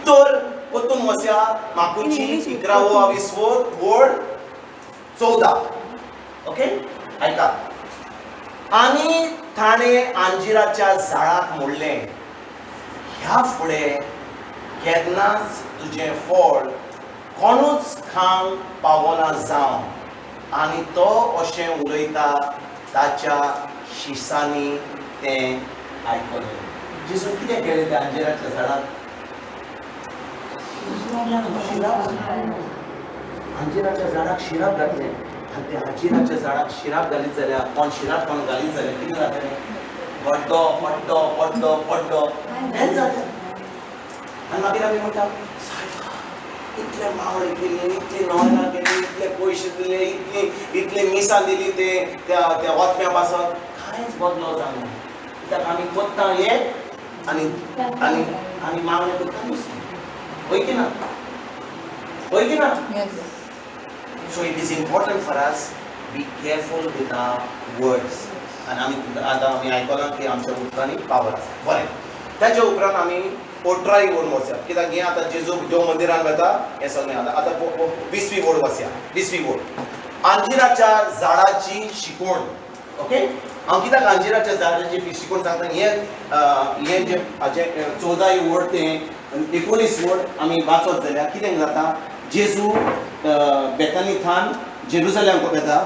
तर परतून वचया In मार्कूची English, 11वो आविस्वोर वड 14. ओके, आयका. आनी ताणें अंजिराच्या झाडाक म्हणलें, ह्या फुडें केन्नाच तुजें फळ कोणूच खावंक पावना जावं. आनी तो अशें उलयता ताच्या शिसांनी तें आयकलें. जेजून कितें केलें त्या अंजिराच्या झाडाक? शिराप. अंजिराच्या झाडाक शिराप घातलें. आनी त्या अंजिराच्या झाडाक शिराप घालीत जाल्यार, कोण शिराप कोण घालीत जाल्यार कितें जातलें? पड्डो पड्डो पड्डो पड्डो हेंच जालें. आनी मागीर आमी म्हणटा, इतले मावळे केली, इतली नोयनां केली, इतले पयशे दिले, इतली इतली मिसां दिली ते त्या त्या वचप्या पासत, कांयच बदलो जावना. कित्याक आमी कोत्ता एक आनी आनी आनी मागणें करता दुसरें. हय की ना? हय की ना? So it is important for us be careful with our words. आनी आमी आतां आमी आयकलां की आमच्या उतरांनी पावर आसा. बरें, ताच्या उपरांत आमी 18 वड वचया, कित्याक हें आतां जेजू देव मंदिरान वता हें सगळें. आतां आतां 20वी वड वचया. 20वी वड, अंजिराच्या झाडाची शिकवण. ओके, हांव कित्याक अंजिराच्या झाडाची शिकवण सांगता? हें हें जें हाजें 14 वड ते 19 वड आमी वाचत जाल्यार कितें जाता, जेजू बेतानी थान जेरुजलेमाक वता.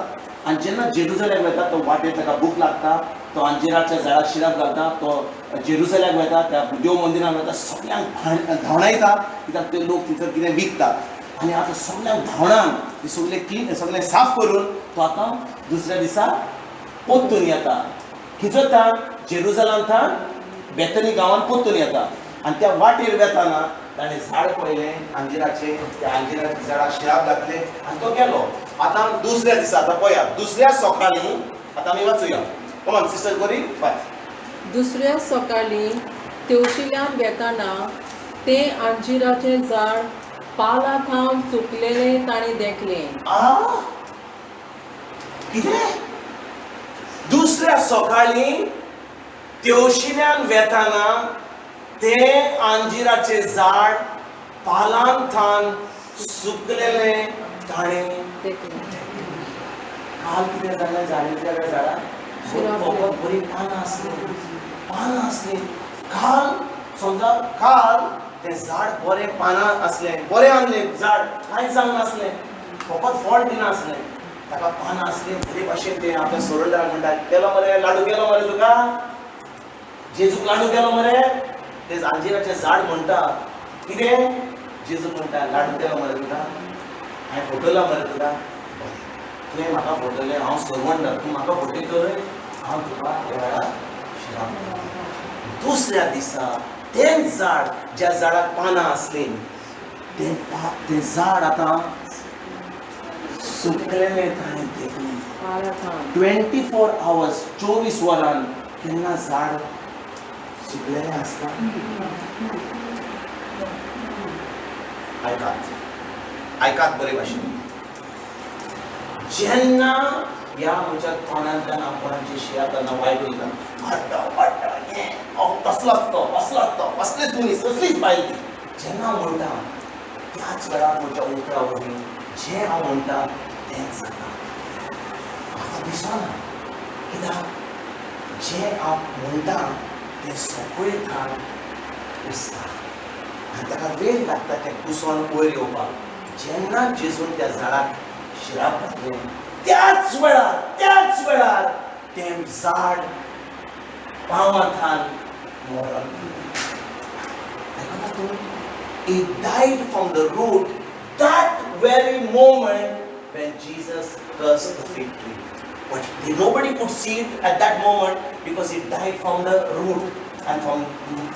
आनी जेन्ना जेरुजलेमाक वता तो वाटेर ताका भूक लागता, तो अंजिराच्या झाडाक शिराप घालता, तो जेरुजलेमाक वता, त्या देव मंदिरान वता, सगळ्यांक धांवडायता, कित्याक ते लोक थंयसर कितें विकतात. आनी आतां सगळ्यांक धांवडान ते सगळें क्लीन सगळें साफ करून तो आतां दुसऱ्या दिसा परतून येता. खंयचो थान? जेरुजलाम थान बेतनी गांवान परतून येता. आनी त्या वाटेर वेताना ताणें झाड पळयलें अंजिराचें, त्या अंजिराच्या झाडाक शिराप घातलें आनी तो गेलो. आतां दुसऱ्या दिसा, आतां पळया, दुसऱ्या सकाळीं आतां आमी वाचुया. कमान सिस्टर गोरी, वाच. दुसऱ्या सकाळीं तेवशिल्यान वेताना तें अंजिराचें झाड पाला थावन सुकलेलें ताणें देखलें. कितें? दुसऱ्या सकाळीं तेवशिल्यान वेताना तें अंजिराचें झाड पालान थान सुकलेलें ताणें देखलें. काल कितें जालें? झाडाच्या झाडाक फकत बरीं पानां आसलीं, पानां आसलीं. काल समजा काल तें झाड बरें पानां आसलें, बरें आसलें झाड, कांयच जावंक नासलें, फकत फळ दिनासलें, ताका पानां आसलीं बरे भाशेन. तें आपल्या सोरंडाक म्हणटा, केलो मरे लाडू, केलो मरे तुका, जेजूक लाडू केलो मरे. तें अंजिराचें झाड म्हणटा कितें? जेजूक म्हणटा, लाडू केलो मरे तुका, हांवें फटयला मरे तुका, तुवें म्हाका फटयलें, हांव सरवंडर, तूं म्हाका फटयतलोय, हांव तुका ह्या वेळार शिराप. दुसऱ्या दिसा तेंच झाड ज्या झाडाक पानां आसलीं तें तें झाड आतां सुकलेलें ताणें देखलें. पाला थावन. 24 आवर्स, 24 वरां केन्ना झाड सुकलेलें आसता? आयकात, आयकात बरे भाशेन. जेन्ना ह्या म्हज्या तोंडांतल्यान हांव कोणाची शिया करना, वायट उलयता, वाडटा वाडटा, हें हांव तसलोच तो, असलोच तो, असलीच मनीस, असलीच बायल ती, जेन्ना हांव म्हणटा त्याच वेळार म्हज्या उतरां वरवीं जें हांव म्हणटा तेंच जाता. म्हाका दिसना, कित्याक जें हांव म्हणटा तें सगळें थान दिसता आनी ताका वेळ लागता तें कुसोन वयर येवपाक. जेन्ना जेजून त्या झाडाक शिराप घातलें त्याच वेळार, त्याच वेळार तें झाड पावां थान मरण. आयकता तूं? It died from the root that very moment when Jesus cursed the fig tree. But nobody could see it at that moment because it died from the root. And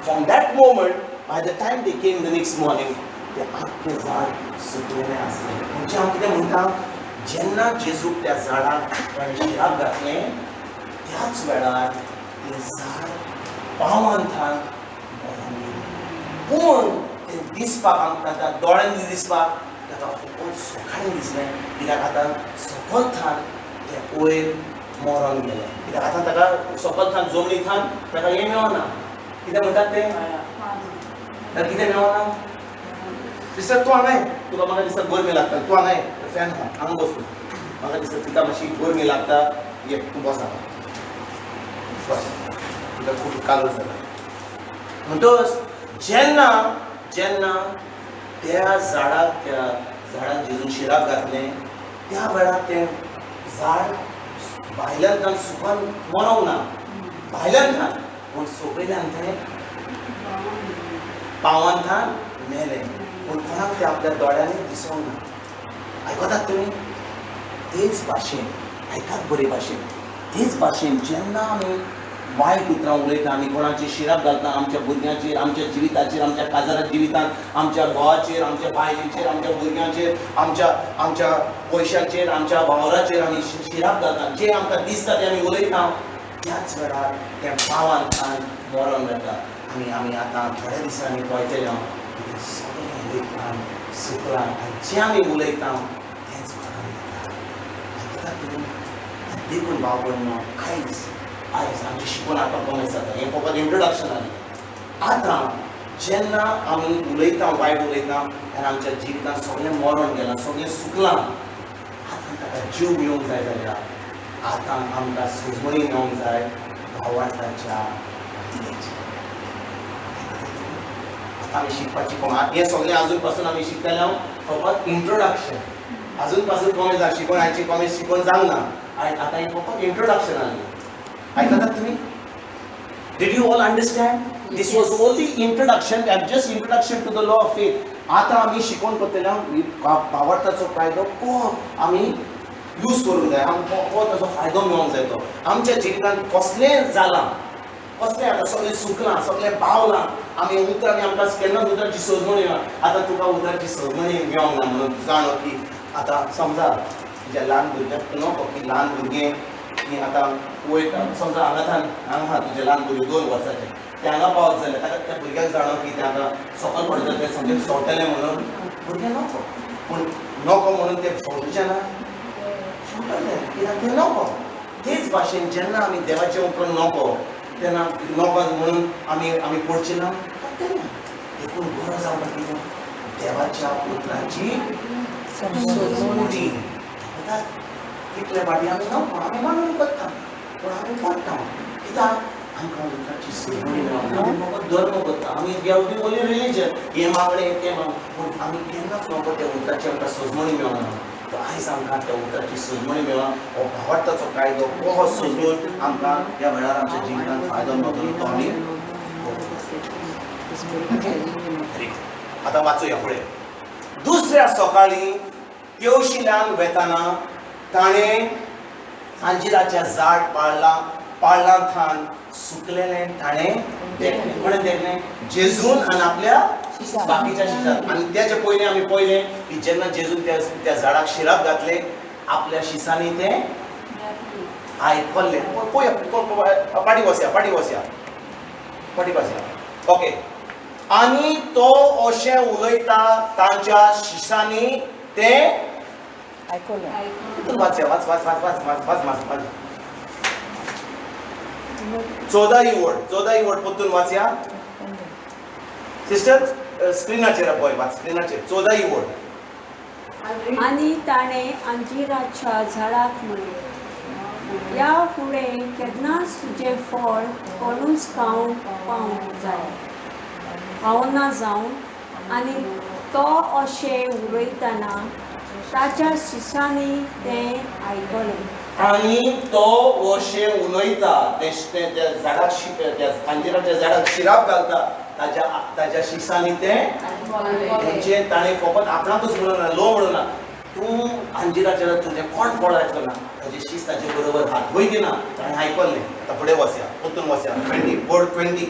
from that moment, by the time they came the next morning, ते आख्खें झाड सुकलेलें आसलें. म्हणजे हांव कितें म्हणटा, जेन्ना जेजूक त्या झाडाक ताणें शिराप घातलें त्याच वेळार तें झाड पावान थान मरून गेलें. पूण तें दिसपाक आमकां आतां दोळ्यांनी दिसपाक ताका फकत सकाळीं दिसलें, कित्याक आतां सकल थान तें वयर मरोन गेलें. कित्याक आतां ताका सकल थान जमनी थान ताका हें मेळना. कितें म्हणटात तें? तर कितें मेळना? सिस्टर तूं हांगा तुका म्हाका दिसता गरमी लागता, तूं हांगा फॅन आहा हांगा बस तूं. म्हाका दिसता तुका मातशी गरमी लागता, ये तूं बस हांगा बस, तुका खूब कालोर जाता. म्हणटच जेन्ना जेन्ना त्या झाडाक त्या झाडाक जेजून शिराप घातलें त्या वेळार तें झाड भायल्यान तान सुखान मरोंक ना, भायल्यान थान पूण सकयल्यान तें पावान थान मेलें, पूण कोणाक तें आपल्या दोळ्यांनी दिसोंक ना. आयकतात तुमी? तेच भाशेन आयकात बरे भाशेन, तेच भाशेन जेन्ना आमी वायट उतरां उलयता, आमी कोणाची शिराप घालता आमच्या भुरग्यांचेर, आमच्या जिविताचेर, आमच्या काजारा जिवितांत, आमच्या घोवाचेर, आमच्या बायलेचेर, आमच्या भुरग्यांचेर, आमच्या आमच्या पयशांचेर, आमच्या वावराचेर आमी शिराप घालता, जें आमकां दिसता तें आमी उलयता, त्याच वेळार तें पावान खान मरोन वता. आनी आमी आतां थोड्या दिसांनी पळयतले हांव कितें सगळें उलयता सुकलां आनी जें आमी उलयता तेंच घडोवन येता. आयकतात तुमी? देखून भाव भयणो आयज आयज आमचें शिकून आतां कमी जाता, हें फकत इंट्रोडक्शन आनी आतां जेन्ना आमी उलयता वायट उलयता तेन्ना आमच्या जिवितांत सगळें मरोन गेलां, सगळें सुकलां. आतां ताका जीव मेळूंक जाय जाल्यार आतां आमकां सजमणी मेळूंक जाय भावार्थाच्या. आतां आमी शिकपाची कोण हें सगळें आजून पासून आमी शिकतले हांव फकत इंट्रोडक्शन, आजून पासून कमी जाय शिकोन आयची कमी शिकोन जावंक ना, आतां हें फकत इंट्रोडक्शन आसलें. आयकतात तुमी? Did you all understand? This was only introduction and just introduction to the law of faith. आतां आमी शिकोवन करतले भावार्थाचो कायदो को आमी यूज करूंक जाय, आमकां को ताचो फायदो मेळोंक जाय. तो आमच्या जिवितांत कसलें जालां, कसलें आतां सगळें सुकलां, सगळें पावलां, आमी उतरांनी आमकां केन्नाच उतरांची सजमणी मेळना. आतां तुका उतरांची सजमणी मेळोंक ना म्हणून जाणो की आतां समजा तुज्या ल्हान भुरग्याक नको की ल्हान भुरगें की आतां वयता, समजा हांगा थान हांगा आहा तुजें ल्हान भुरगें 2 वर्साचें, तें हांगा पावत जाल्यार ताका त्या भुरग्याक जाणो की तें आतां सकयल पडत जाल्यार तें समजें सोडटलें म्हणून भुरगें नको, पूण नको म्हणून तें सोडचें ना, सोडटलें कित्याक तें नको. तेच भाशेन जेन्ना आमी देवाचें उपरांत नको तेन्ना नको म्हणून आमी आमी पडचें ना, पडटलें ना. देखून गरज आमकां कितें देवाच्या उतराची सजमणी. कितले फाटी आमी नको आमी मानून करता पूण आमी पडटा कित्याक आमकां उतराची सजमणी मेळना. आमी फकत धर्म करता, आमी देवटी ओनली रिलीजन, हें मागणें तें मागणें, पूण आमी केन्नाच नको त्या उतराची आमकां सजमणी मेळना. तर आयज आमकां त्या उतराची सजमणी मेळना. हो भावार्थाचो कायदो हो सजून आमकां ह्या वेळार आमच्या जिवितांत फायदो मेळटलो तो आमी. आतां वाचूया फुडें. दुसऱ्या सकाळीं तेवशिल्यान वेताना ताणें अंजिराचें झाड पाळ्ळां, पाळ्ळां थान सुकलेलें ताणें देखलें. कोणें देखलें? जेजून आनी आपल्या बाकीच्या शिसांत. आनी तेचे पयलीं आमी पळयलें की जेन्ना जेजून त्या त्या झाडाक शिराप घातले आपल्या शिसांनी तें आयकल्लें. पळोवया, पाटी बसया, पाटी बसया, पाटी बसया. ओके. आनी तो अशें उलयता तांच्या शिसांनी तें आयकलें. वाच वाच वाच वाच वाच वाच वाच वाच वाच 14 ही वर्ड, 14 ही वर्ड परतून वाचया. सिस्टर स्क्रिनाचेर पळय, वाच स्क्रिनाचेर 14 ही वर्ड. आनी ताणें अंजिराच्या झाडाक म्हणलें, ह्या फुडें केन्नाच तुजें फळ कोणूच खावंक पावंक जाय पावना जावन. आनी तो अशें उलयतना ताच्या शिसांनी तें आयकलें. आनी तो अशें उलयता त्या झाडाक, त्या अंजिराच्या झाडाक शिराप घालता, ताच्या ताच्या शिसांनी तें म्हणजे ताणें फकत आपणाकूच म्हणून ना, लो म्हणून ना, तूं अंजिराच्या तुजें कोण फळ आयकना, ताजे शीस ताजे बरोबर हात वय दिना, ताणें आयकल्लें. आतां फुडें वचया, परतून वचया. 20 वर्ड 20.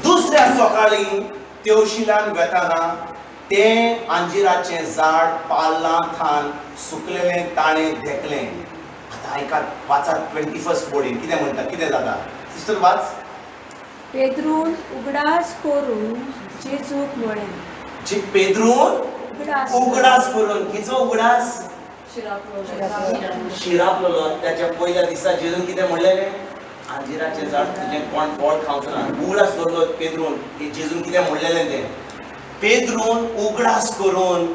दुसऱ्या सकाळीं तेवशिल्यान वेताना तें अंजिराचें झाड पाल्लां थान सुकलेलें ताणें देखलें. आतां आयकात, वाचात 21st बोर्डीन कितें म्हणटा, कितें जाता. सिस्टर वाच. पेद्रून उगडास करून जेजूक म्हळें. जी पेद्रून उगडास करून, किचो उगडास? शिरापलेलो. त्याच्या पयल्या दिसा जेजून कितें म्हणलेलें? अंजिराचें झाड तुजें कोण फळ खावचो ना. उगडास दवरलो पेद्रून की जेजून कितें म्हणलेलें तें. पेद्रून उगडास करून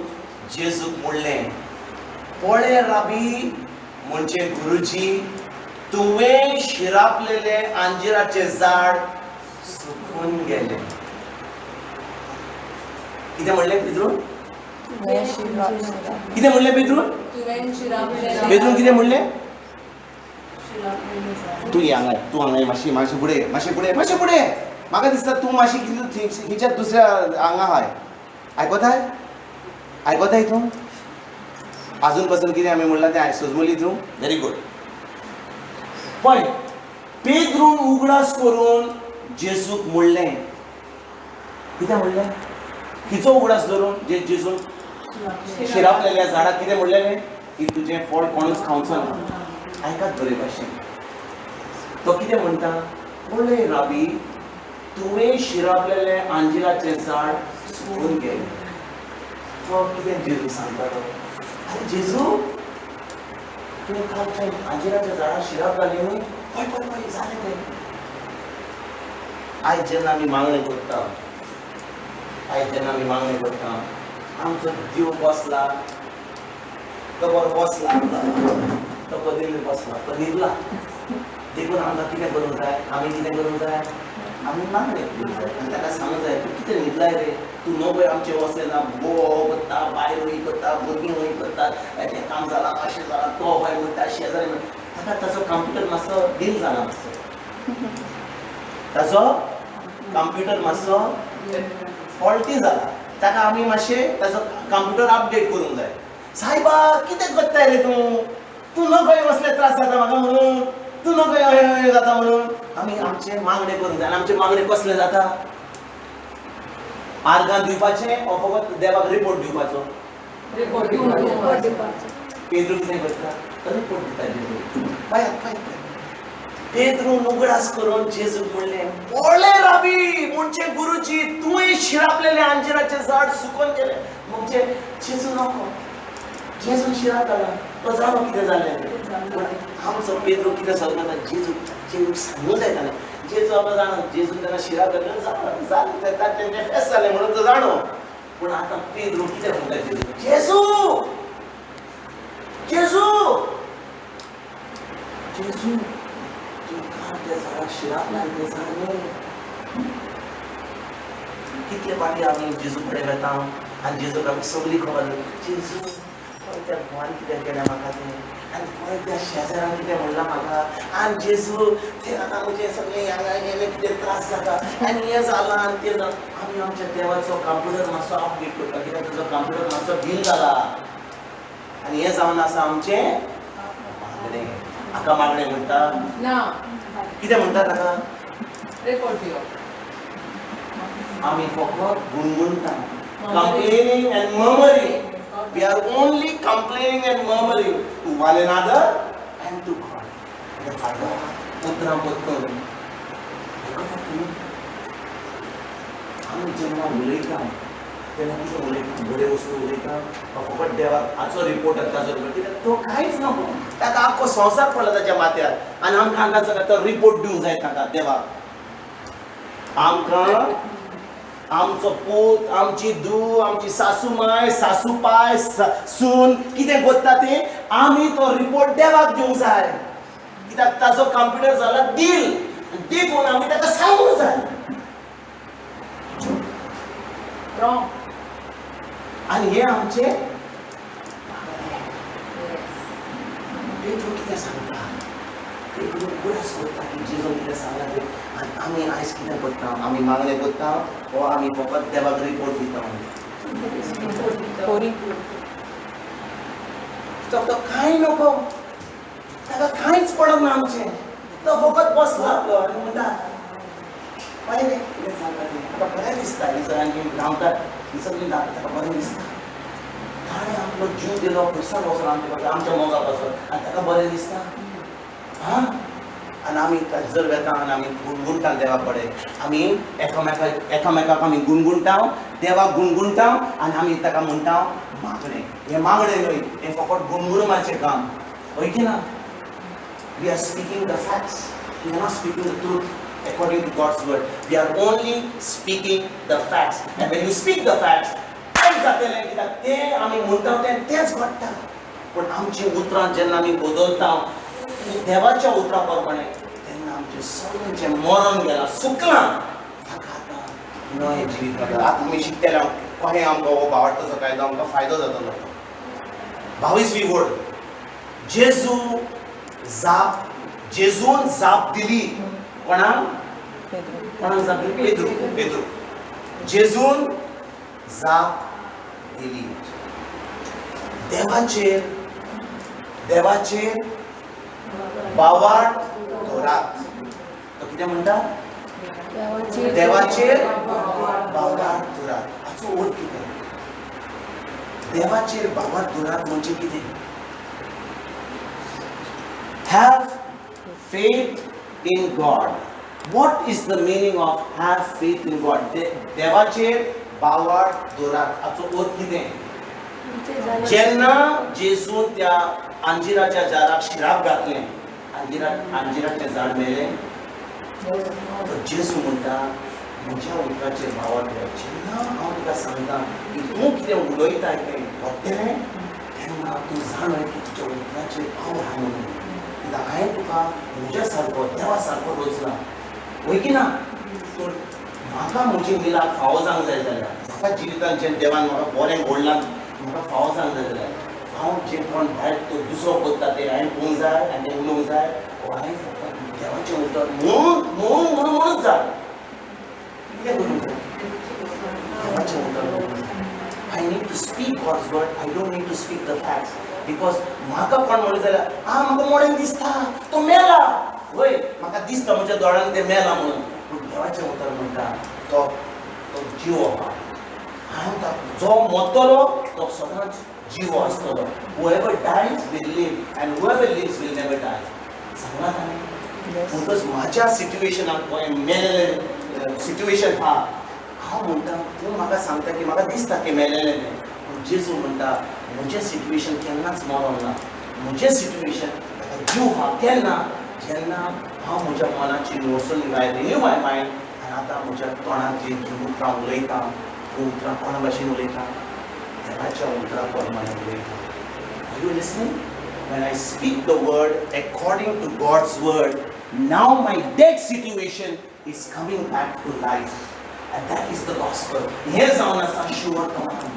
जेजूक म्हणलें, पळय राबी म्हणजे गुरुजी, तुवें शिरापलेलें अंजिराचें झाड सुकून गेलें. कितें म्हणलें पेद्रून? कितें म्हणलें पेद्रून? पेद्रून कितें म्हणलें? तूं हांगा, तूं हांगा मातशी मातशें फुडें, मातशें फुडें, मातशें फुडें. म्हाका दिसता तूं मातशी कितें हिच्या दुसऱ्या हांगा आहाय. आयकोताय? आयकोताय तूं? आजून पासून कितें आमी म्हणलां तें सोजमली तूं? Very good. पळय, पेद्रून उगडास करून जेजूक म्हणलें. कितें म्हणलें? तिचो उगडास धरून जेजून शिरापलेल्या झाडाक कितें म्हणलेलें की तुजें फळ कोणूच खावचो ना. आयकात बरे भाशेन, तो कितें म्हणटा, पळय राबी, तुवें शिरापलेलें अंजिराचें झाड सुकून गेलें. तो कितें जेजू सांगतालो, आरे जेजू, तुवें कालच्या अंजिराच्या झाडाक शिराप घाली न्हय, पळय पळय पळय जालें तें. आयज जेन्ना आमी मागणें करता, आयज जेन्ना आमी मागणें करता, आमचो देव बसला, तो बरो बसला, तो कदेलीर बसला, तो न्हिदला. देखून आमकां कितें करूंक जाय? आमी कितें करूंक जाय? आमी मागणें करूंक जाय आनी ताका सांगूंक जाय, तूं कितें न्हिदलाय रे, तूं न्हय आमचें वचलें ना, गोवो करता, बायल वय करता, भुरगीं वय करता, हें काम जालां, अशें जालां, तो हय म्हणटा, शेजारी म्हणटा. ताका ताचो कंप्युटर मातसो डील जाला, मातसो ताचो कंप्युटर मातसो फॉल्टी जाला. ताका आमी मातशें ताचो कंप्युटर अपडेट करूंक जाय. सायबा, कितें करताय रे तूं? तूं न्हय खंय कसले त्रास जाता म्हाका म्हणून, तूं न्हय खंय हय हय जाता म्हणून. आमी आमचें मागणें करूंक जाय. आनी आमचें मागणें कसलें जाता? आर्गां दिवपाचें ओ फकत देवाक रिपोर्ट दिवपाचो? पेद्रू कितें करता? तो रिपोर्ट दिता जेजूक. पळयात पळयात, पेद्रून उगडास करून जेजूक म्हणलें, पळय राबी म्हणजे गुरुजी, तुवें शिरापलेलें अंजिराचें झाड सुकून गेलें. म्हणजे जेजू नको, जेजून शिराप घाला, तो जाणो कितें जालें. पूण आमचो पेद्रू कितें सांगता, जेजूक जेजूक सांगूंक जाय ताणें. जेजू आमकां जाणो, जेजून ताका शिराप घातलें, जालें तेंचें फेस जालें म्हणून तो जाणो. पूण आतां पेद्रू कितें म्हणटा जेजू, जेजू जेजू जेजू, तूं काल त्या झाडाक शिराप घाल, तें झाड मेलें. कितले फावटी आमी जेजू कडेन वेता आनी जेजूक आमी सगळी खबर, जेजू पळय त्या घोवान कितें केलें म्हाका तें, आनी पळय त्या शेजारान कितें म्हणलां म्हाका, आनी जेजू तें आतां म्हजें सगळें हांगा गेलें, कितें त्रास जाता, आनी हें जालां आनी तें जालां. आमी आमच्या देवाचो कंप्युटर मातसो अपडेट करता, कित्याक तुजो कंप्युटर मातसो डील जाला. आनी हें जावन आसा आमचें मागणें. हाका मागणें म्हणटा ना? कितें म्हणटा ताका? रिपोर्ट दिवप. आमी फकत गुणगुणटा, complaining and murmuring. We are only complaining and murmuring to one another and to God. फायदो उतरां परतून आयकतात तुमी? आमी जेन्ना उलयता तेन्ना कितें उलयता? बऱ्यो वस्तू उलयता फकत देवाक हाचो रिपोर्ट आनी ताचो रिपोर्ट, कित्याक तो कांयच नको, ताका आख्खो संवसार पडला ताच्या माथ्यार. आनी आमकां हांगा तो रिपोर्ट दिवंक जाय ताका देवाक. आमकां आमचो पूत, आमची धूव, आमची सासू माय, सासू पाय, सून कितें करता तें आमी तो रिपोर्ट देवाक दिवंक जाय, कित्याक ताचो कंप्युटर जाला डील, देखून आमी ताका सांगूंक जाय. आनी हें आमचें पेद्रू कितें सांगता, पेद्रू उगडास करता की जेजून कितें सांगलां तें. आनी आमी आयज कितें करता? आमी मागणें करता ओ आमी फकत देवाक रिपोर्ट दिता? तो कांय नको, ताका कांयच पडप ना आमचें. तो फकत बसला आपलो आनी म्हणटा, पळय रे कितें सांगता तें, ताका बरें दिसता. ही सगळ्यांची धांवतात, ही सगळीं धांवतात, ताका बरें दिसता. ताणें आपलो जीव दिलो खंयसर वचोन आमचे पासून, आमच्या मोगा पासून, आनी ताका बरें दिसता. हां, आनी आमी जर वेता आनी आमी गुणगुणटा देवा कडेन, आमी एकामेकाक आमी गुणगुणटा, देवाक गुणगुणटा आनी आमी ताका म्हणटा मागणें. हें मागणें न्हय, हें फकत गुणगुणपाचें काम, हय की ना? We are speaking the facts. We are not speaking the truth according to God's word. We are only speaking the facts. And when you speak the facts, कांय जातलें कित्याक तें आमी म्हणटा तें तेंच घडटा. पूण आमचीं उतरां जेन्ना आमी बदलता देवाच्या उतरां प्रमाणे तेन्ना आमचें सगळें जें मरण गेलां, सुकलां, ताका आतां नवें जिवीत मेळटा. आतां आमी शिकतले कशें आमकां हो भावार्थाचो कायदो आमकां फायदो जातलो. 22वी वड, जेजू जाप, जेजून जाप दिली. कोणाक? कोणाक जाप दिली? पेद्रू. पेद्रू. जेजून जाप दिली. देवाचेर, देवाचेर भावार्थ दवरात. तो कितें म्हणटा? देवाचेर भावार्थ दवरात. हाचो अर्थ कितें? देवाचेर भावार्थ दवरात म्हणजे कितें? Have faith in God. What is the meaning of have faith in God? देवाचेर भावार्थ दवरात हाचो अर्थ कितें? जेन्ना जेजून त्या अंजिराच्या झाडाक शिराप घातलें, अंजिराचें झाड मेलें, तर जेजू म्हणटा म्हज्या उतराचेर भावार्थ दवरात. जेन्ना हांव तुका सांगता की तूं कितें उलयता तें घडटलें, तेन्ना तूं जाणय की तुज्या उतराचेर पावर आहा म्हणून. कित्याक हांवें तुका म्हज्या सारको देवा सारको रचला, वय की ना? तर म्हाका म्हजी मिलाक फावो जावंक जाय जाल्यार, म्हाका जिवितांत जें देवान म्हाका बरें घडलां म्हाका फावो जावंक जाय जाल्यार, हांव जें कोण भायर तो दुसरो करता तें हांवें पळोवंक जाय आनी तें उलोवंक जाय, ओ हांवें फकत देवाचें उतर म्हणून म्हणून म्हणून म्हणूच जाय. कितें करूंक जाय? देवाचें उतर म्हणूंक जाय. I need to speak God's word. I don't need to speak the facts. Because म्हाका कोण म्हणलें जाल्यार आं म्हाका मोडेन दिसता तो मेला, वय म्हाका दिसता म्हज्या दोळ्यांक तें मेला म्हणून, पूण देवाचें उतर म्हणटा तो तो जिवो आहा. हांव जो मरतलो तो सदांच जिवो आसतलो. Whoever dies will live and whoever lives will never die. सांगलां ताणें. म्हणटकच म्हाज्या सिट्युएशनाक मेलेलें सिट्युएशन आहा, हांव म्हणटा तूं म्हाका सांगता की म्हाका दिसता की मेलेलें तें, पूण जेजू म्हणटा म्हजें सिट्युएशन केन्नाच मरोंक ना. म्हजें सिट्युएशन ताका जीव आहा. केन्ना? जेन्ना हांव म्हज्या मनाची नोसण I renew my mind आनी आतां म्हज्या तोंडांतली जीं उतरां उलयता तीं उतरां कोणा भाशेन उलयता? देवाच्या उतरां प्रमाणे उलयता. Are you listening? When I speak the word according to God's word, now my dead situation is coming back to life. And that is the gospel. हें जावन आसा शुवर्तमान.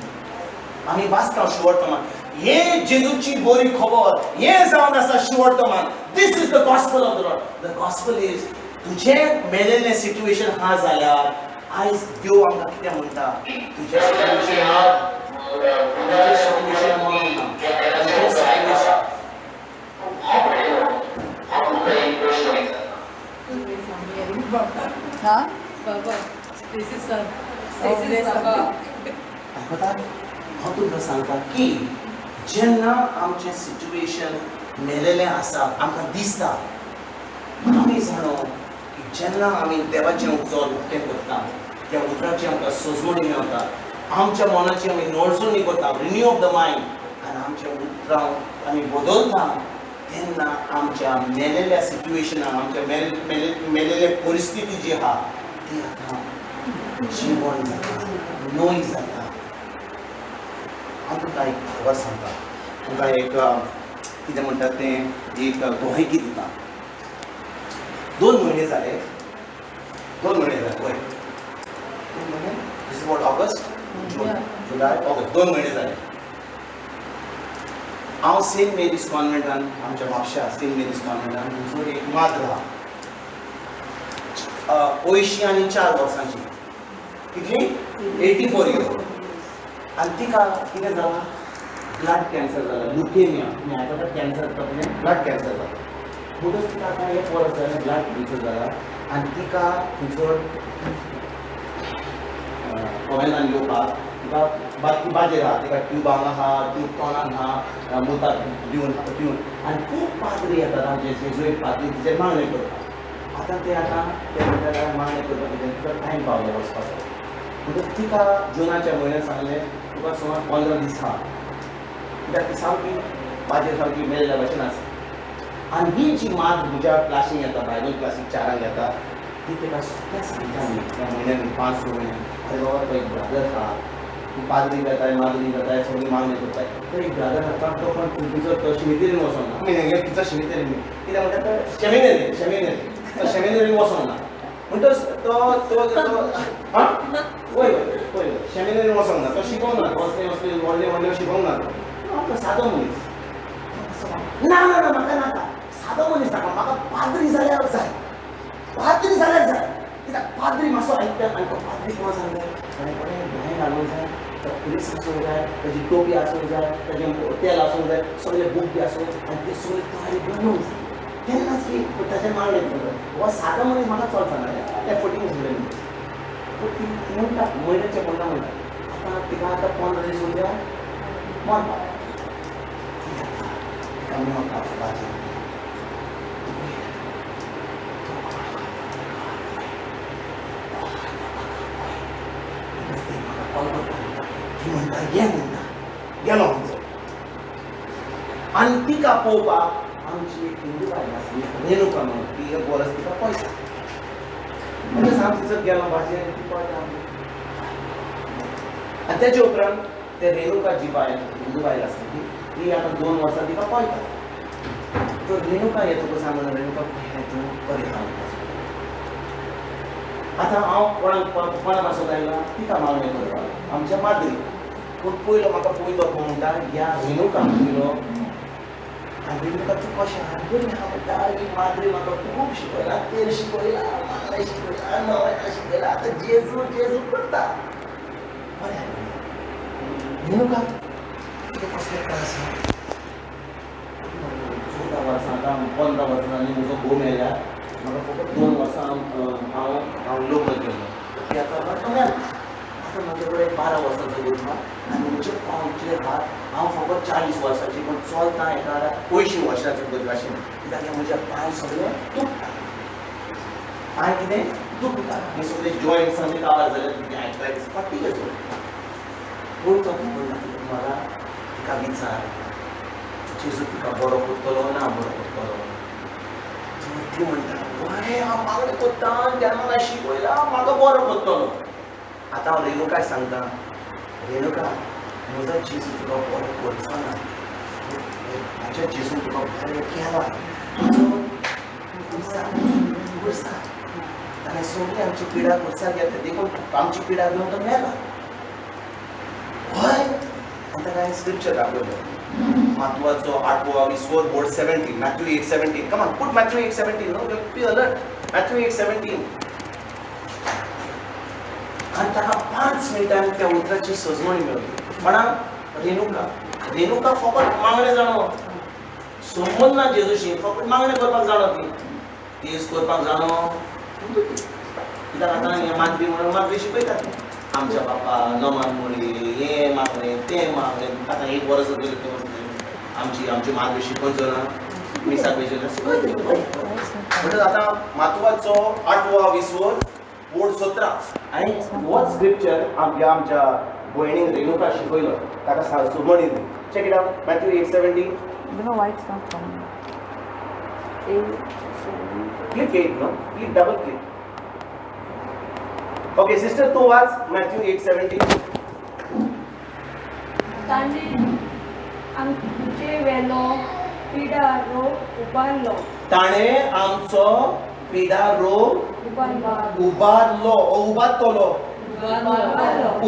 आमी वाचता शुवर्तमान. हे जेजूची बरी खबर, हें जावन आसा शुवर्तमान. This is the gospel of the Lord. The gospel is तुजें मेलेलें सिट्युएशन आहा जाल्यार आयज देव आमकां कितें म्हणटा? तुजें सिट्युएशन आहा, तुजें सिट्युएशन मरोंक ना, तुजें सिट्युएशन हा बाबा स्टेसी सर, स्टेसी बाबा. आयकता? हांव तुमकां सांगता की जेन्ना आमचें सिट्युएशन मेलेलें आसा, आमकां दिसता, आमी जाणो की जेन्ना आमी देवाचें उतर उक्तें करता, त्या उतराची आमकां सजमणी मेळटा, आमच्या मनाची आमी नळसणी करता, रिन्यू ऑफ the mind, आनी आमच्या उतरां आमी बदलता, तेन्ना आमच्या मेलेल्या सिट्युएशनाक, आमच्या मेलेल्या परिस्थिती जी आहा ती आतां जिवन जाता, नवी जाता. हांव तुमकां एक खबर सांगता, तुमकां एक कितें म्हणटात तें एक गोहेकी दिता. 2 म्हयने जाले, 2 म्हयने जाले, वय 2 म्हयने, this is what August, June, July, August, 2 म्हयने जाले. हांव सेंट मेरीज कॉन्वेंटान, आमच्या म्हापश्या सेंट मेरीज कॉन्वेंटान थंयसर एक माद्र आहा, 84 वर्सांची, कितली? 84 इयर. आनी तिका कितें जालां? ब्लड कॅन्सर जाला, लुकेमिया. तुमी आयकता कॅन्सर कितें? ब्लड कॅन्सर जाला. म्हणटकच तिका आतां एक वर्स जालें ब्लड कॅन्सर जाला आनी तिका थंयसर कॉवेंतान येवपाक तिका ती बाजेर आहा, तिका ट्यूब हांगा आहा, ट्यूब तोंडान आहा, मुताक दिवन पिवन. आनी खूब पाद्री येतात आमचे जेजुईट पाद्री तिचेर मागणें करता. आतां ते आतां ते म्हणटा मागणें करपाक कितें तिका टायम पावलो वचपाचो. म्हणटकच तिका जुनाच्या म्हयन्यात सांगलें तुका सुमार 15 दीस आहा, कित्याक ती सामकी बाजेर सामकी मेल्ल्या भशेन आसा. आनी ही जी मात म्हज्या क्लासीक येता, बायबल क्लासीक 4 येता, ती ताका सगळें सांगता न्ही त्या म्हयन्यान 5-6 म्हयन्यान. अरे बाबा तो एक ब्रदर आहा, तूं पाद्री जाताय, माद्री जाताय, सगळीं मागणी करताय, तो एक ब्रदर आसा, तो कोण तुमचो तो शिमितेरीन वचोंक ना. आमी तिचो शिमितेरीन न्ही, कित्याक म्हणटा तो शेमिनेरी, शेमिनेरी, तो शेमिनेरीन वचोंक ना. म्हणटच तो तो आं वय वय वय शेमिनेरीन वचोंक ना, तो शिकोंक ना, असले असले व्हडले व्हडले शिकोंक ना, तो सादो मनीस. ना ना ना म्हाका नाका, सादो मनीस नाका, म्हाका पाद्री जाल्यार जाय, पाद्री जाल्यार जाय. कित्याक पाद्री मातसो आयकता आनी तो पाद्री कोण सांगता, ताणें बरें धुयें घालूंक जाय, तो पुलीस आसूंक जाय, ताजी टोपी आसूंक जाय, ताजें तेल आसूंक जाय, सगळे बूक बी आसूंक आनी ते सगळे तयारी करून जाय, तेन्नाच की ताचेर मागणें करता. हो सादो मनीस म्हाका चलचना, ते फटींग सगळे मनीस. पूण ती म्हणटा म्हयन्याचे म्हणटा म्हणटा आतां तिका आतां 15 दीस उरल्या मरपाक, तिका मेळटा भाजी. ती म्हणटा ये म्हणटा गेलो आमचो. आनी तिका पळोवपाक आमची एक हिंदू बायल आसली, रेणुका म्हणून, ती एक वर्स तिका पळयता. म्हणजेच हांव तिचो गेलो भाजी आनी ती पळयता. आनी तेजे उपरांत ते रेणुका जी बायल हिंदू बायल आसली ती आतां 2 वर्सां तिका पळयता. तर रेणुका येतकच सांगून रेणुका पळय तूं बरें आहा. आतां हांव कोणाक कोणा पासत आयला, तिका मागणें करपाक आमच्या माद्री. पूण पयलो म्हाका पयलो तो म्हणटा ह्या रेणुका पयलो. आनी रेणुका तूं कशें आहा, बरी आहा म्हणटा, ही माद्री म्हाका खूब शिकयला, तेल शिकयला, मागणें शिकयला, नवें शिकयला, आतां जेजू जेजू करता. बरें आहा रेणुका, तुका कसले त्रास आहा? 14 वर्सां आतां 15 वर्सां जालीं म्हजो घोव मेळ्ळ्यार, म्हाका फकत 2 वर्सां हांव हांव लग्न केल्लो, ती आतां म्हाका मेळना. आतां म्हजे कडेन 12 वर्सांचो भुरगो आनी म्हजे पांवचे हात, हांव फकत 40 वर्सांची पूण चलता एका 80 वर्सांचे भाशेन, कित्याक म्हजे पांय सगळे दुखता, पांय कितें दुखता, हे सगळे जॉयंट्स आनी काबार जाले, आर्थरायटीस फाटीक येतो. पूण तो म्हणटा म्हाका तिका विचार, जेजू तुका बरो करतलो ना बरो करतलो. ती म्हणटा वय हांव मागणें करता आनी त्यान म्हाका शिकयला, म्हाका बरो करतलो. आतां हांव रेणुकाक सांगता, रेणुका म्हजो जेजू तुका बरो करचो ना, म्हज्या जेजून तुका बरें केला, खुर्सार ताणें सगळी आमची पिडा खुर्सार घेतली, देखून आमची पिडा घेवन तो मेला. हय. आनी ताका हांवें स्क्रिप्चर दाखयलें, मातवाचो 8वो विसवो board 17, Matthew 8:17. Come on, put Matthew 8:17. No, be alert. Matthew 8:17. आनी ताका 5 मिनटांनी त्या उतराची सजवणी मेळ्ळी. म्हणाक रेणुका, रेणुका फकत मागणें जाणो, संबंद ना जेजूशी, फकत मागणें करपाक जाणो, ती तेज करपाक जाणो. कित्याक आतां हें माद्री म्हणून माद्री शिकयतात आमच्या बापा नमान मुळी, हें मागणें तें मागणें. आतां 1 वर्स जालें आमची आमची माद्री शिकोवचो ना, मिसाक वयचें ना, शिकयता. म्हणटच आतां मातवाचो 8वो विसवो बोर्ड 17 आनी हो स्क्रिप्चर आमच्या आमच्या भयणीक रेणुका शिकयलो, ताका सुमणी दी. Check it out, Matthew 8:17. I don't know why it's not coming. 8:7. Click 8, no? Click, double click. Okay sister, तूं वाच मॅथ्यू 8:17. ताणें आमचे वेलो पिडा रोग उबारलो, ताणें आमचो पिडा रोग उबारलो, उबारतलो,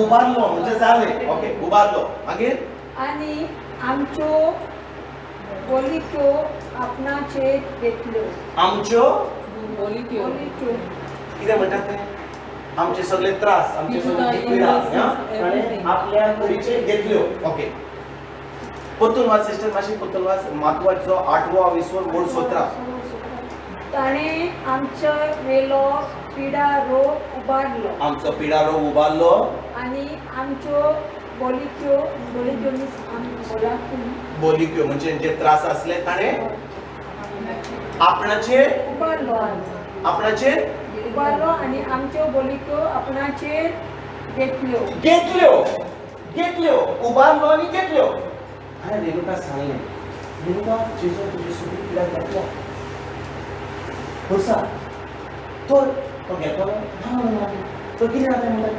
उबारलो म्हणजे जालें. ओके, उबारलो. मागीर आनी आमच्यो बोलिक्यो आपणाचेर घेतल्यो, आमच्यो बोलिक्यो कितें म्हणटात ते, आमचे सगळे त्रास, आमचे सगळे पिडा ताणें आपल्या कुडीचेर घेतल्यो. ओके, परतून वाच सिस्टर, मातशी परतून वाच. मातवाचो 8वो विसवो बोर्ड 17. ताणें आमचो वेलो पिडा रोग उबारलो, आमचो पिडा रोग उबारलो आनी आमच्यो बोलिक्यो, बोलिक्यो मीन्स बोलिक्यो म्हणजे जे त्रास असले ताणें आपणाचेर उबारलो, आपणाचेर उबारलो आनी आमच्यो बोलिक्यो आपणाचेर घेतल्यो, घेतल्यो, घेतल्यो, उबारलो आनी घेतल्यो. हांवें रेणुका सांगलें, रेणुका जेजून तुजी सगळी पिडा घेतलो खुर्सा तर तो घेतलो ना म्हणून मागीर तो कितें जाता म्हणटा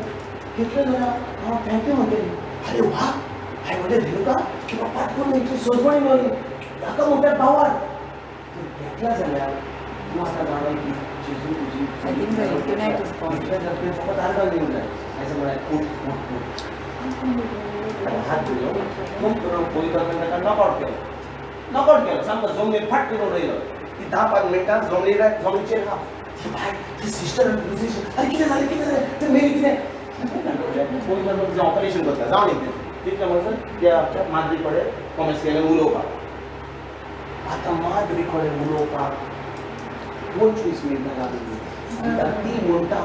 घेतलो जाल्यार हांव thank you म्हणटली. अरे वा, हांवें म्हणलें रेणुका तुका पाट करून इतली सोजवणी मेवली, ताका म्हणटा पावर. तूं घेतला जाल्यार तूं आतां जाणा की जेजू तुजी घेतल्या जाल्यार तुवें फकत आर्गां दिवंक जाय. अशें म्हळ्यार उठ उठ उठ, हात दिलो खूब करून पयलो ताका नॉकआवट केलो. नॉकआवट केलो सामको जमनीर फाट करून उडयलो. ती 10-5 मिनटां जमनीर जमनीचेर आहा. ती बाय ती सिस्टर दुसरी, अरे कितें जालें कितें जालें, तें मेली कितें पयलो तुजें ऑपरेशन करता जावन एक तितलें म्हणसर त्या आमच्या माद्री कडेन कॉमेस केलें उलोवपाक. आतां माद्री कडेन उलोवपाक 25 मिनटां लागली. ती म्हणटा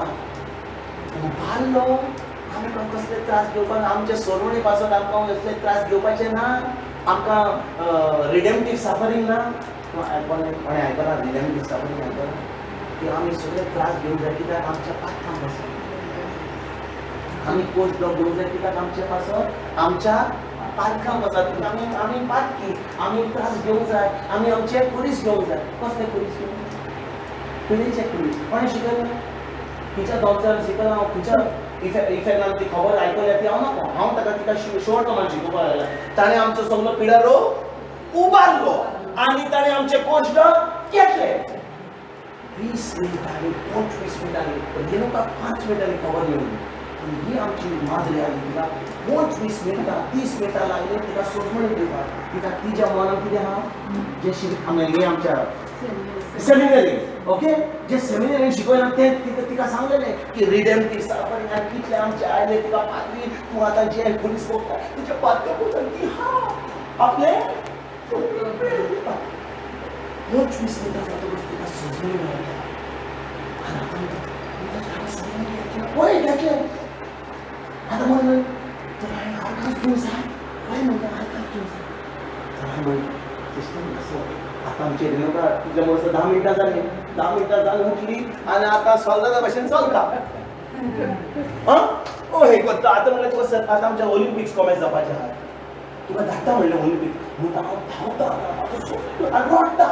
उबारलो आमकां कसले त्रास घेवपाक, आमच्या सोडवणे पासून आमकां कसले त्रास घेवपाचे ना, आमकां रिडेम्पटीव सफरींग ना. कोणें आयकलां रिडेम्पटीव सफरींग आयकलां की आमी सगळे त्रास घेवंक जाय कित्याक आमच्या पात्रां पासून, आमी कोच ब्लॉक घेवंक जाय कित्याक आमचे पासून, आमच्या पातकां पासून आमी आमी पातकी, आमी त्रास घेवंक जाय, आमी आमचे कुरीस घेवंक जाय. कसले कुरीस घेवंक जाय? पिडेचे कुरीस. कोणें शिकयलें? तिच्या दोनच्यान शिकला हांव, खंयच्या इफेक्टान ती खबर आयकल्या ती हांव नाका. हांव ताका तिका शेवट प्रमाण शिकोवपाक लागला. ताणें आमचो सगलो पिडारो उबारलो आनी ताणें आमचे कोश्ट घेतले. 20 मिनटांनी 25 मिनटांनी रेणुका 5 मिनटांनी खबर मेळ्ळी. पूण ही आमची माद्री आनी तिका 25 मिनटां 30 मिनटां लागली तिका सोजमणी दिवपाक. तिका तिच्या मनान कितें आहा जें आमगे आमच्या सेमिनरी, ओके, जे सेमिनरीन शिकयलां तें तिका सांगलेलें की रिडेम्पटीव सफरींग आनी कितलें आमचें आयलें. तिका पाद्री तूं आतां जे पुलीस भोगता तुज्या पाद्री भोगता ती हा आपलें 25 मिनटां जातकच तिका सजणी मेळटा. आनी आतां पळय घेतलें. आतां म्हणलें तर हांवें आर्गांच दिवंक जाय. हय म्हणटा आर्गांच दिवंक जाय. तर हांवें म्हणलें सिस्टम कसो आतां आमचे रेणुका तुज्या म्हणसर 10 मिनटां जालीं, 10 मिनटां जावन उठली आनी आतां सोल्दादा भशेन चलता. आं ओ हे करता आतां म्हणलें तुका सर आतां आमच्या ऑलिम्पिक्स कॉमेस जावपाचें आहा, तुका धाडटा म्हणलें ऑलिम्पिक्स. म्हणटा हांव धांवता आतां रडटा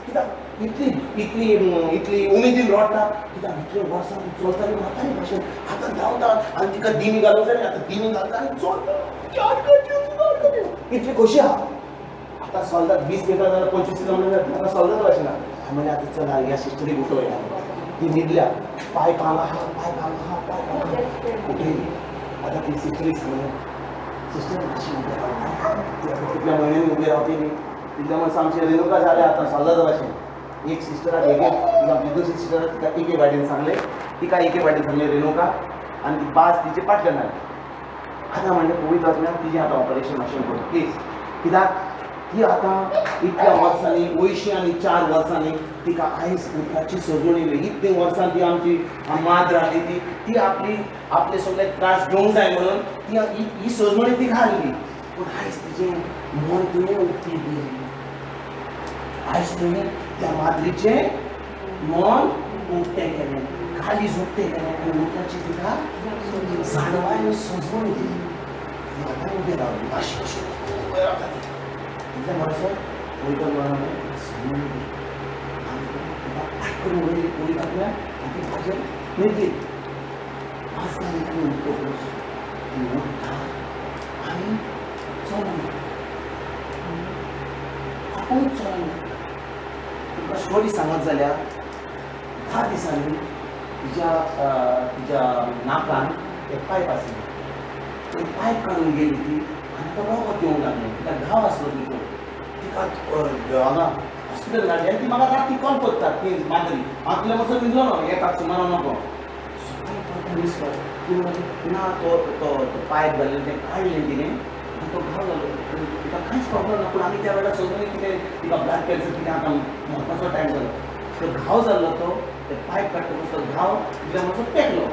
कित्याक इतली इतली इतली उमेदीन रडटा कित्याक इतले वर्सां चलताली म्हातारी भशेन आतां धांवता आनी तिका दिमी घालूंक जाय. आतां दिमी घालता आनी चलता इतली खोशी आहा. आतां सोल्दाद 20 मिनटां जाल्यार 25 मिनटां आतां सोल्दाद भशेन आहा. हांवें म्हणलें आतां चल ह्या सिस्टरीक उठोवया. ती न्हिदल्या, पांय पांग आहा, पांय पांग आहा, पांय पांग आहा, उठयली. आतां ती सिस्टरीक सांगलें सिस्टर मातशी उबें रावता. ती आतां कितल्या म्हयन्यांनी उबें रावती न्ही. तितल्या म्हणसर आमचें रेणुका जालें आतां सोल्दादा भशेन. एक सिस्टराक एक आमची दुसरी सिस्टराक तिका एके वाटेन सांगलें, तिका एके वाटेन सांगलें रेणुका, आनी ती बाज तिचे फाटल्यान आयली. आतां म्हणलें पवित्र आत्म्यान तिजें आतां ऑपरेशन मातशें कर प्लीज, कित्याक ती आतां इतल्या वर्सांनी 84 वर्सांनी तिका आयज उदकाची सजवण येयली. इतलीं वर्सां ती आमची माद्र आसली ती ती आपली आपले सगळे त्रास घेवंक जाय म्हणून ती ही सजवणी तिका हाडली. पूण आयज तिजें मन तुवें उक्तें केलें. आयज तुवें त्या माद्रीचें मन उक्तें केलें, काळीज उक्तें केलें आनी उदकाची तिका जाणवाय सजवण दिली. ती आतां उबें रावली मातशी अशी उबें रावता ती. तितलें म्हणसर वयता म्हणून सजवणी दिली आनी तिका पाट करून उडयली पयली आपल्या आनी ती भाजेर न्हिदली. 5-10 मिनटांनी उठतकच ती उठ्ठा आनी चलना, आपूण चलना. तुका स्टोरी सांगत जाल्यार 10 दिसांनी तिच्या तिच्या नाकान एक पायप आसलें. ते पायप काडून गेली ती आनी तो रगत येवंक लागलें. तिका घाव आसलो तिचो. तिका हांगा हॉस्पिटल धाडलें आनी ती म्हाका राती कॉल करता ती माद्री. हांव तितले म्हणसर न्हिदलो ना, एकाक सुमार नको. सकाळीं परत मिस कॉल ती म्हणली ना तो तो पायप घाल्लें तें काडलें तिणें आनी तो घाव जालो. तिका कांयच प्रॉब्लम ना. पूण आमी त्या वेळार सोदून कितें तिका ब्लड कॅन्सर कितें आतां मरपाचो टायम जालो. तो घाव जाल्लो तो ते पायप काडटकच तो घाव तितले म्हणसर पेकलो.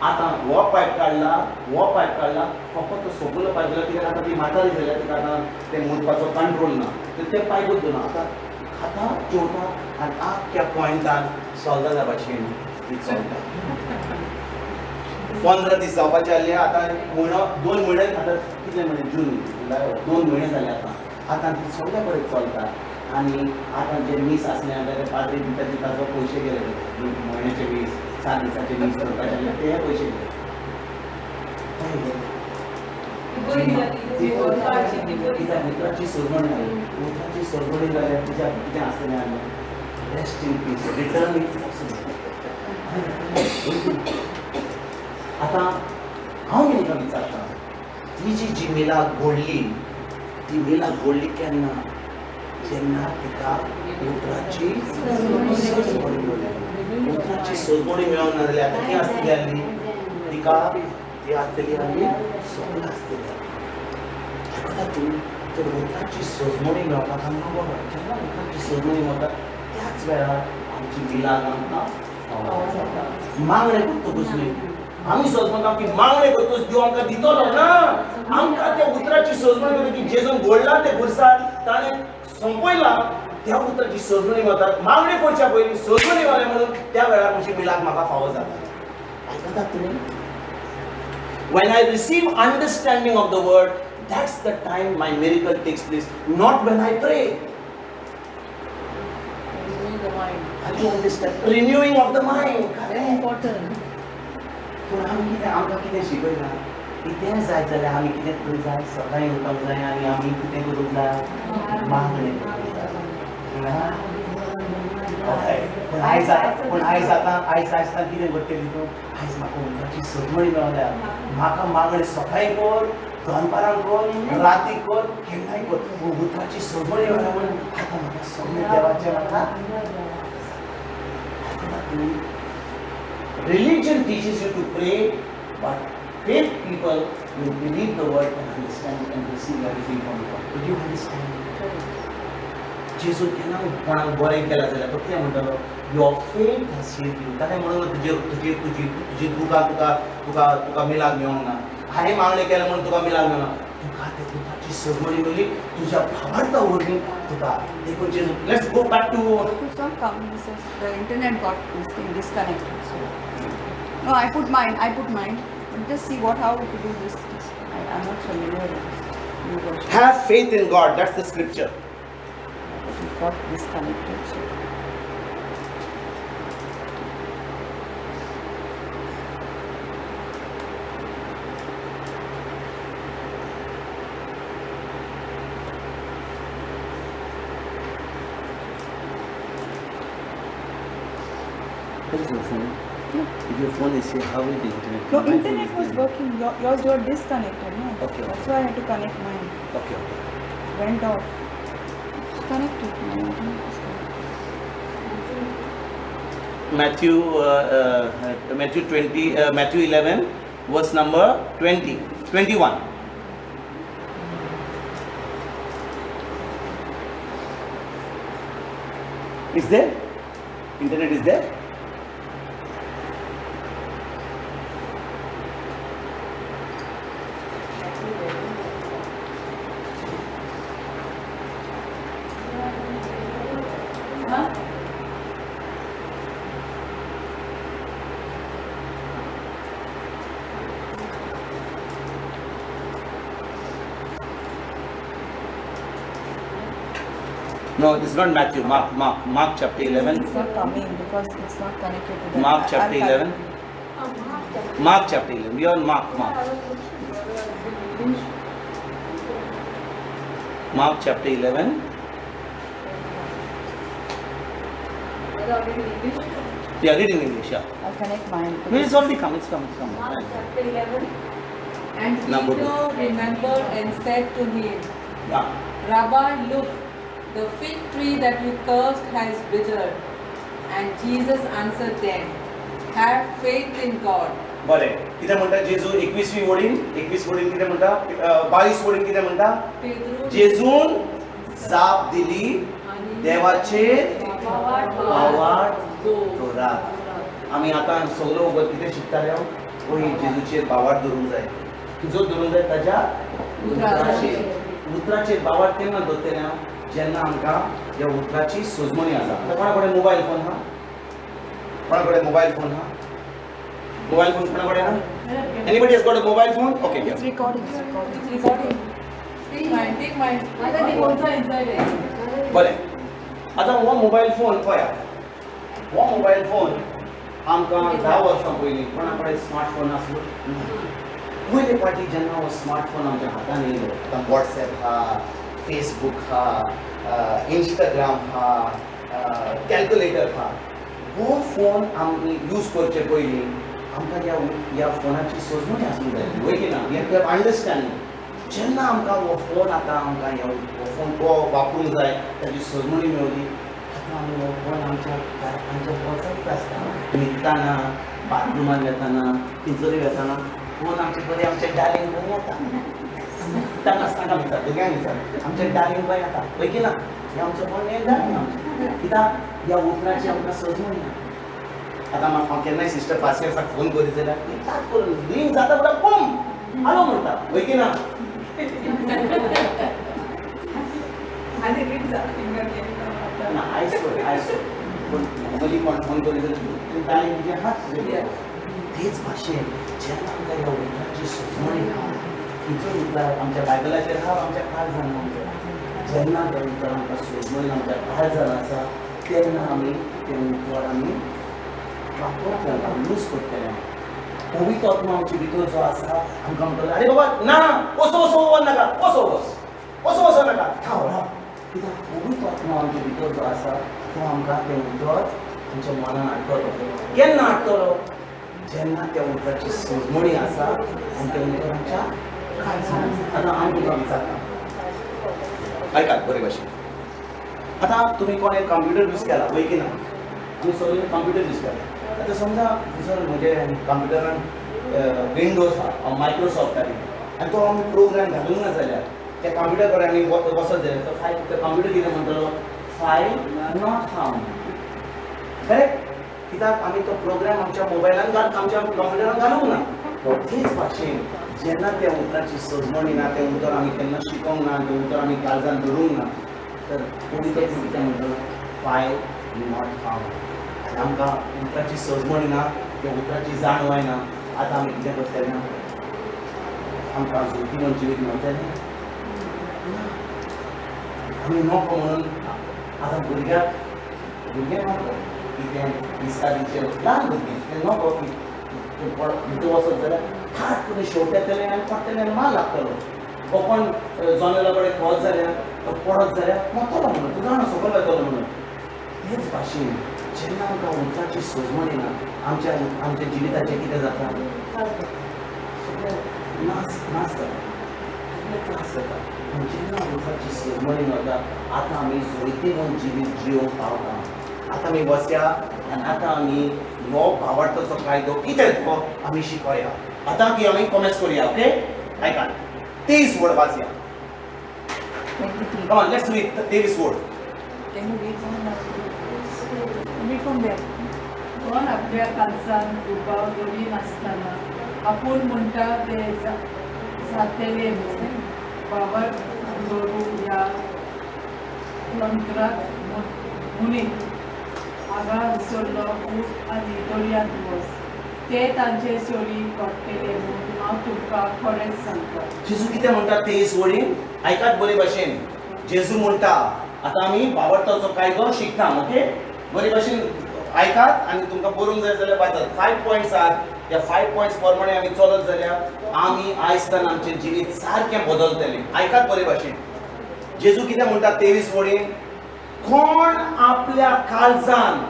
आतां हो पायप काडला, हो पायप काडला, फकत तो सोगलो पायप जालो. कित्याक आतां ती म्हातारी जाल्या, तिका आतां तें मुतपाचो कंट्रोल ना, तर तें पायपूच ना. आतां खाता जेवता आनी आख्ख्या पॉयंटान सोल्दादा भाशेन ती चलता. 15 दीस जावपाचे आसले, आतां म्हयनो 2 म्हयने, आतां कितले म्हयने, जून जुलय, 2 म्हयने जाले आतां. आतां ती सगळ्या कडेन चलता. आनी आतां जे मीस आसलें जाल्यार पाद्री दिता ताचो पयशे गेले, म्हयन्याचे वीस, 7 दिसाचे मीस करपाचे जाल्यार ते पयशे गेले. तिच्या उतराची सजवण जाली, उतराची सजवणी जाल्यार तिच्या कितें आसलें आनी rest in peace, return is possible. आतां हांव कितें विचारता, ती जी जी मिलाक घडली ती मिलाक घडली केन्ना? जेन्ना तिका उतराची सजवणी मेळ्ळी. उतराची सजवणी मेळोंक ना जाल्यार आतां कितें आसतली आसली तिका? ती आसतली आसली सगळें आसतली. आयकता तूं? तर उतराची सजवणी मेळपाक आमकां बरो. जेन्ना उतराची सजवणी मेळटा त्याच वेळार आमची मिलाक आमकां जाता. मागणें करतकूच न्हय, आमी सजमता की मागणें करतकूच देव आमकां दितलो ना. आमकां त्या उतराची सजवणी मेळटा की जेजून घडला तें खुर्सार ताणें सोंपयला, त्या उतराची सजवणी मेळटा. मागणें करच्या पयलीं सजवणी मेळ्ळें म्हणून त्या वेळार म्हजी मिलाक म्हाका फावो जाता. आयकतात तुमी? When I receive understanding of the word, that's the time my miracle takes place, not when I pray. Renewing the mind. How do you understand? Renewing of the mind. Very important. पूण आमी कितें आमकां कितें शिकयना? कितें जाय जाल्यार आमी कितें करूंक जाय? सकाळीं उठोंक जाय आनी आमी कितें करूंक जाय? मागणें करूंक जाय. पूण आयज आतां, पूण आयज आतां आयज आयज कितें करतली तूं? आयज म्हाका उतराची सजवणी मेळ्ळ्या, म्हाका मागणें सकाळीं कर, दनपारां कर, राती कर, केन्नाय कर, पूण उतराची सजवणी मेळ्ळ्या म्हणून आतां म्हाका सगळें देवाचें म्हाका. Religion teaches you to pray, but faith people will believe the word and understand and receive everything from God. Did you understand? जेजू केन्ना कोणाक बरें केलां जाल्यार तो कितें म्हणटालो? Your faith has saved you. ताणें म्हणून तुजे तुजी तुजी तुजी दुकां तुका तुका तुका मिलाक मेळोंक ना, हांवें मागणें केलें म्हणून तुका मिलाक मेळना, तुका ते उतराची सजवणी मेळ्ळी तुज्या भावार्था वरवीं तुका. देखून जेजू, let's go back to It's not coming. This is, the internet got this thing disconnected. So no, I put mine. I put mine. But just see what how to do this. Just, I'm not familiar with this new version. Have faith in God, that's the scripture. But it got disconnected. So Where is your phone? Yeah. If your phone is here, how will the internet? No, My phone internet is was there. working. Yours got disconnected. No. Okay, That's okay. why I had to connect mine. Okay, okay. Went off. It's connected. My internet is connected. Matthew, Matthew 20, Matthew 11, verse number 20, 21. Is there? Internet is there? Huh? No, it's not Matthew. Mark, Mark, Mark chapter 11. It's not coming because it's not connected to that. Mark chapter I'll 11. connect. Mark chapter 11. We are on Mark, Mark. Mark chapter 11. English? Yeah, read in English, yeah. I'll connect mine. No, it's already come, it's come, it's come. Mark chapter 11. And Number Peter remembered and said to him, Yeah. Rabbi, look, the fig tree that you cursed has withered. And Jesus answered them, Have faith in God. बरें, कितें म्हणटा जेजू 21वी वडीन, 21 वडीन कितें म्हणटा, 22 वडीन कितें म्हणटा? पेद्रू जेजून जाप दिली, देवाचेर भावार्थ दवरात. आमी आतां सगळो वगत कितें शिकताले? पळय, जेजूचेर भावार्थ दवरूंक जाय. तुजो दवरूंक जाय ताज्या उतराचेर. उतराचेर भावार्थ केन्ना दवरतले हांव? जेन्ना आमकां ह्या उतराची सजमणी आसा. आतां कोणा कडेन मोबायल फोन आहा? कोणा कडेन मोबायल फोन आहा? मोबायल फोन कोणा कडेन आहा? Anybody has got a mobile phone? Okay, It's recording. It's recording. It's recording. Take mine. The phones are inside. बरें, आतां हो मोबायल फोन पळया, हो मोबायल फोन आमकां 10 वर्सां पयलीं कोणा कडेन स्मार्टफोन आसलो? पयले फावटी जेन्ना हो स्मार्टफोन आमच्या हातान येयलो, आतां वॉट्सएप आहा, फेसबूक आहा, इंस्टाग्राम आहा, कॅल्कुलेटर आहा, हो फोन आमी यूज करचे पयलीं आमकां ह्या फोनाची सजवणी आसूंक जाय, वय की ना? You have to have understanding. जेन्ना आमकां हो फोन आतां आमकां हो फोन तो वापरूंक जाय, ताची सजवणी मेवली, आतां आमी हो फोन आमच्या आमच्या बोल्सांत आसता. न्हिदतना, बाथरुमान वेतना, खंयसरूय वेतना फोन आमचे बरें आमच्या डार्लिंग बरें येता. तांकां तांकां विचार, भुरग्यांक विचार, आमच्या डार्लिंग बरें येता, वय की ना? हे आमचो फोन हें डार्लिंग आमचें, कित्याक ह्या उतराची आमकां सजवणी ना. आतां हांव केन्नाय सिस्टर पासियेंसाक फोन करीत जाल्यार ती ताट करून रिंग जाता म्हणटा बूम हालो म्हणटा, वय की ना? आनी रिंग जाता. ना, आयज सोड, आयज सोड. पूण नॉर्मली कोण फोन करीत जाल्यार डार्लिंग तुजें हात. तेच भाशेन जेन्ना आमकां ह्या उतराची सजवणी आहा, खंयचो उतर आमच्या बायबलाचेर आहा, आमच्या काळजान आमच्या, जेन्ना तें उतर आमकां सजवणी आमच्या काळजान आसा तेन्ना आमी तें उतर आमी वापरतले, यूज करतले. पवित्र आत्मा आमचे भितर जो आसा आमकां म्हणटलो, आरे बाबा ना, असो असो वच नाका, असो वच, असो वचो नाका, थांब राव. कित्याक पवित्र आत्मा आमचे भितर जो आसा तो आमकां तें उतर आमच्या मनान हाडटलो. केन्ना हाडटलो? जेन्ना त्या उतराची सजमणी आसा आनी तें उतर आमच्या काळजान. आतां हांव तुमकां विचारता, आयकात बरे भाशेन. आतां तुमी कोणें कंप्युटर यूज केला, वय की ना? आमी सगळ्यांनी कंप्युटर यूज केला. आतां समजा जर म्हजे कंप्युटरान विंडोज आहा, मायक्रोसॉफ्ट आनी आनी तो आमी प्रोग्राम घालूंक ना जाल्यार त्या कंप्युटर कडेन आमी वचत जाल्यार तो फायल, तो कंप्युटर कितें म्हणटलो? File not found. Correct? कित्याक आमी तो प्रोग्राम आमच्या मोबायलान घाल, आमच्या कंप्युटरान घालूंक ना. तेच भाशेन जेन्ना त्या उतराची सजवणी ना, तें उतर आमी केन्ना शिकोंक ना, तें उतर आमी काळजान धरूंक ना, तर पवित्र आत्मा कितें म्हणटलो? File not found. आनी आमकां उतराची सजवणी ना, त्या उतराची जाणवाय ना, आतां आमी कितें करतले? आमकां जोतीवन जिवीत मेळटलें ना. आमी नको म्हणून आतां भुरग्याक, भुरग्यांक नको कितें दिसता दिसचें, ल्हान भुरगीं तें नको की भितर वचत जाल्यार ठाट करून शेवटेतलें आनी पडटलें आनी मार लागतलो. हो कोण जनेला कडेन खत जाल्यार तो पडत जाल्यार मरतलो म्हणून, तूं जाणा सकयल वयतलो म्हणून. तेच भाशेन जेन्ना आमकां उतराची सजवणी ना, आमच्या आमच्या जिविताचें कितें जाता? सगळें नाश नाश जाता, सगळें त्रास जाता. पूण जेन्ना उतराची सजवणी मेळटा, आतां आमी जैतिवंत जिवीत जियोंक पावता. आतां आमी बसया आनी आतां आमी हो भावार्थाचो कायदो कितें तो आमी शिकोया. आतां की आमी कॉमेंस करुया. ओके, आयकात 23 वर्ड वाचया. 23. Come on, let's read 23 word. Can you read from there? Read from there. कोण आपल्या काळजान दुबाव दवरिनासतना आपूण म्हणटा ते जातले म्हूण भावार्थ दवरून ह्या तंत्राक म्हणीत हांगा विसरलो उठ आनी दर्यांत वच, ते तांचे सरी घडटले म्हूण हांव तुमकां खरेंच सांगता. जेजू कितें म्हणटा 23 वडीन? आयकात बरे भाशेन. जेजू म्हणटा, आतां आमी भावार्थाचो कायदो शिकता. ओके, बरे भाशेन आयकात आनी तुमकां बरोवंक जाय जाल्यार वाचात. 5 पॉयंट्स आहात, त्या 5 पॉयंट्स प्रमाणे आमी चलत जाल्यार आमी आयजतान आमचें जिवीत सारकें बदलतलें. आयकात बरे भाशेन. जेजू कितें म्हणटा 23 वडीन? कोण आपल्या काळजांत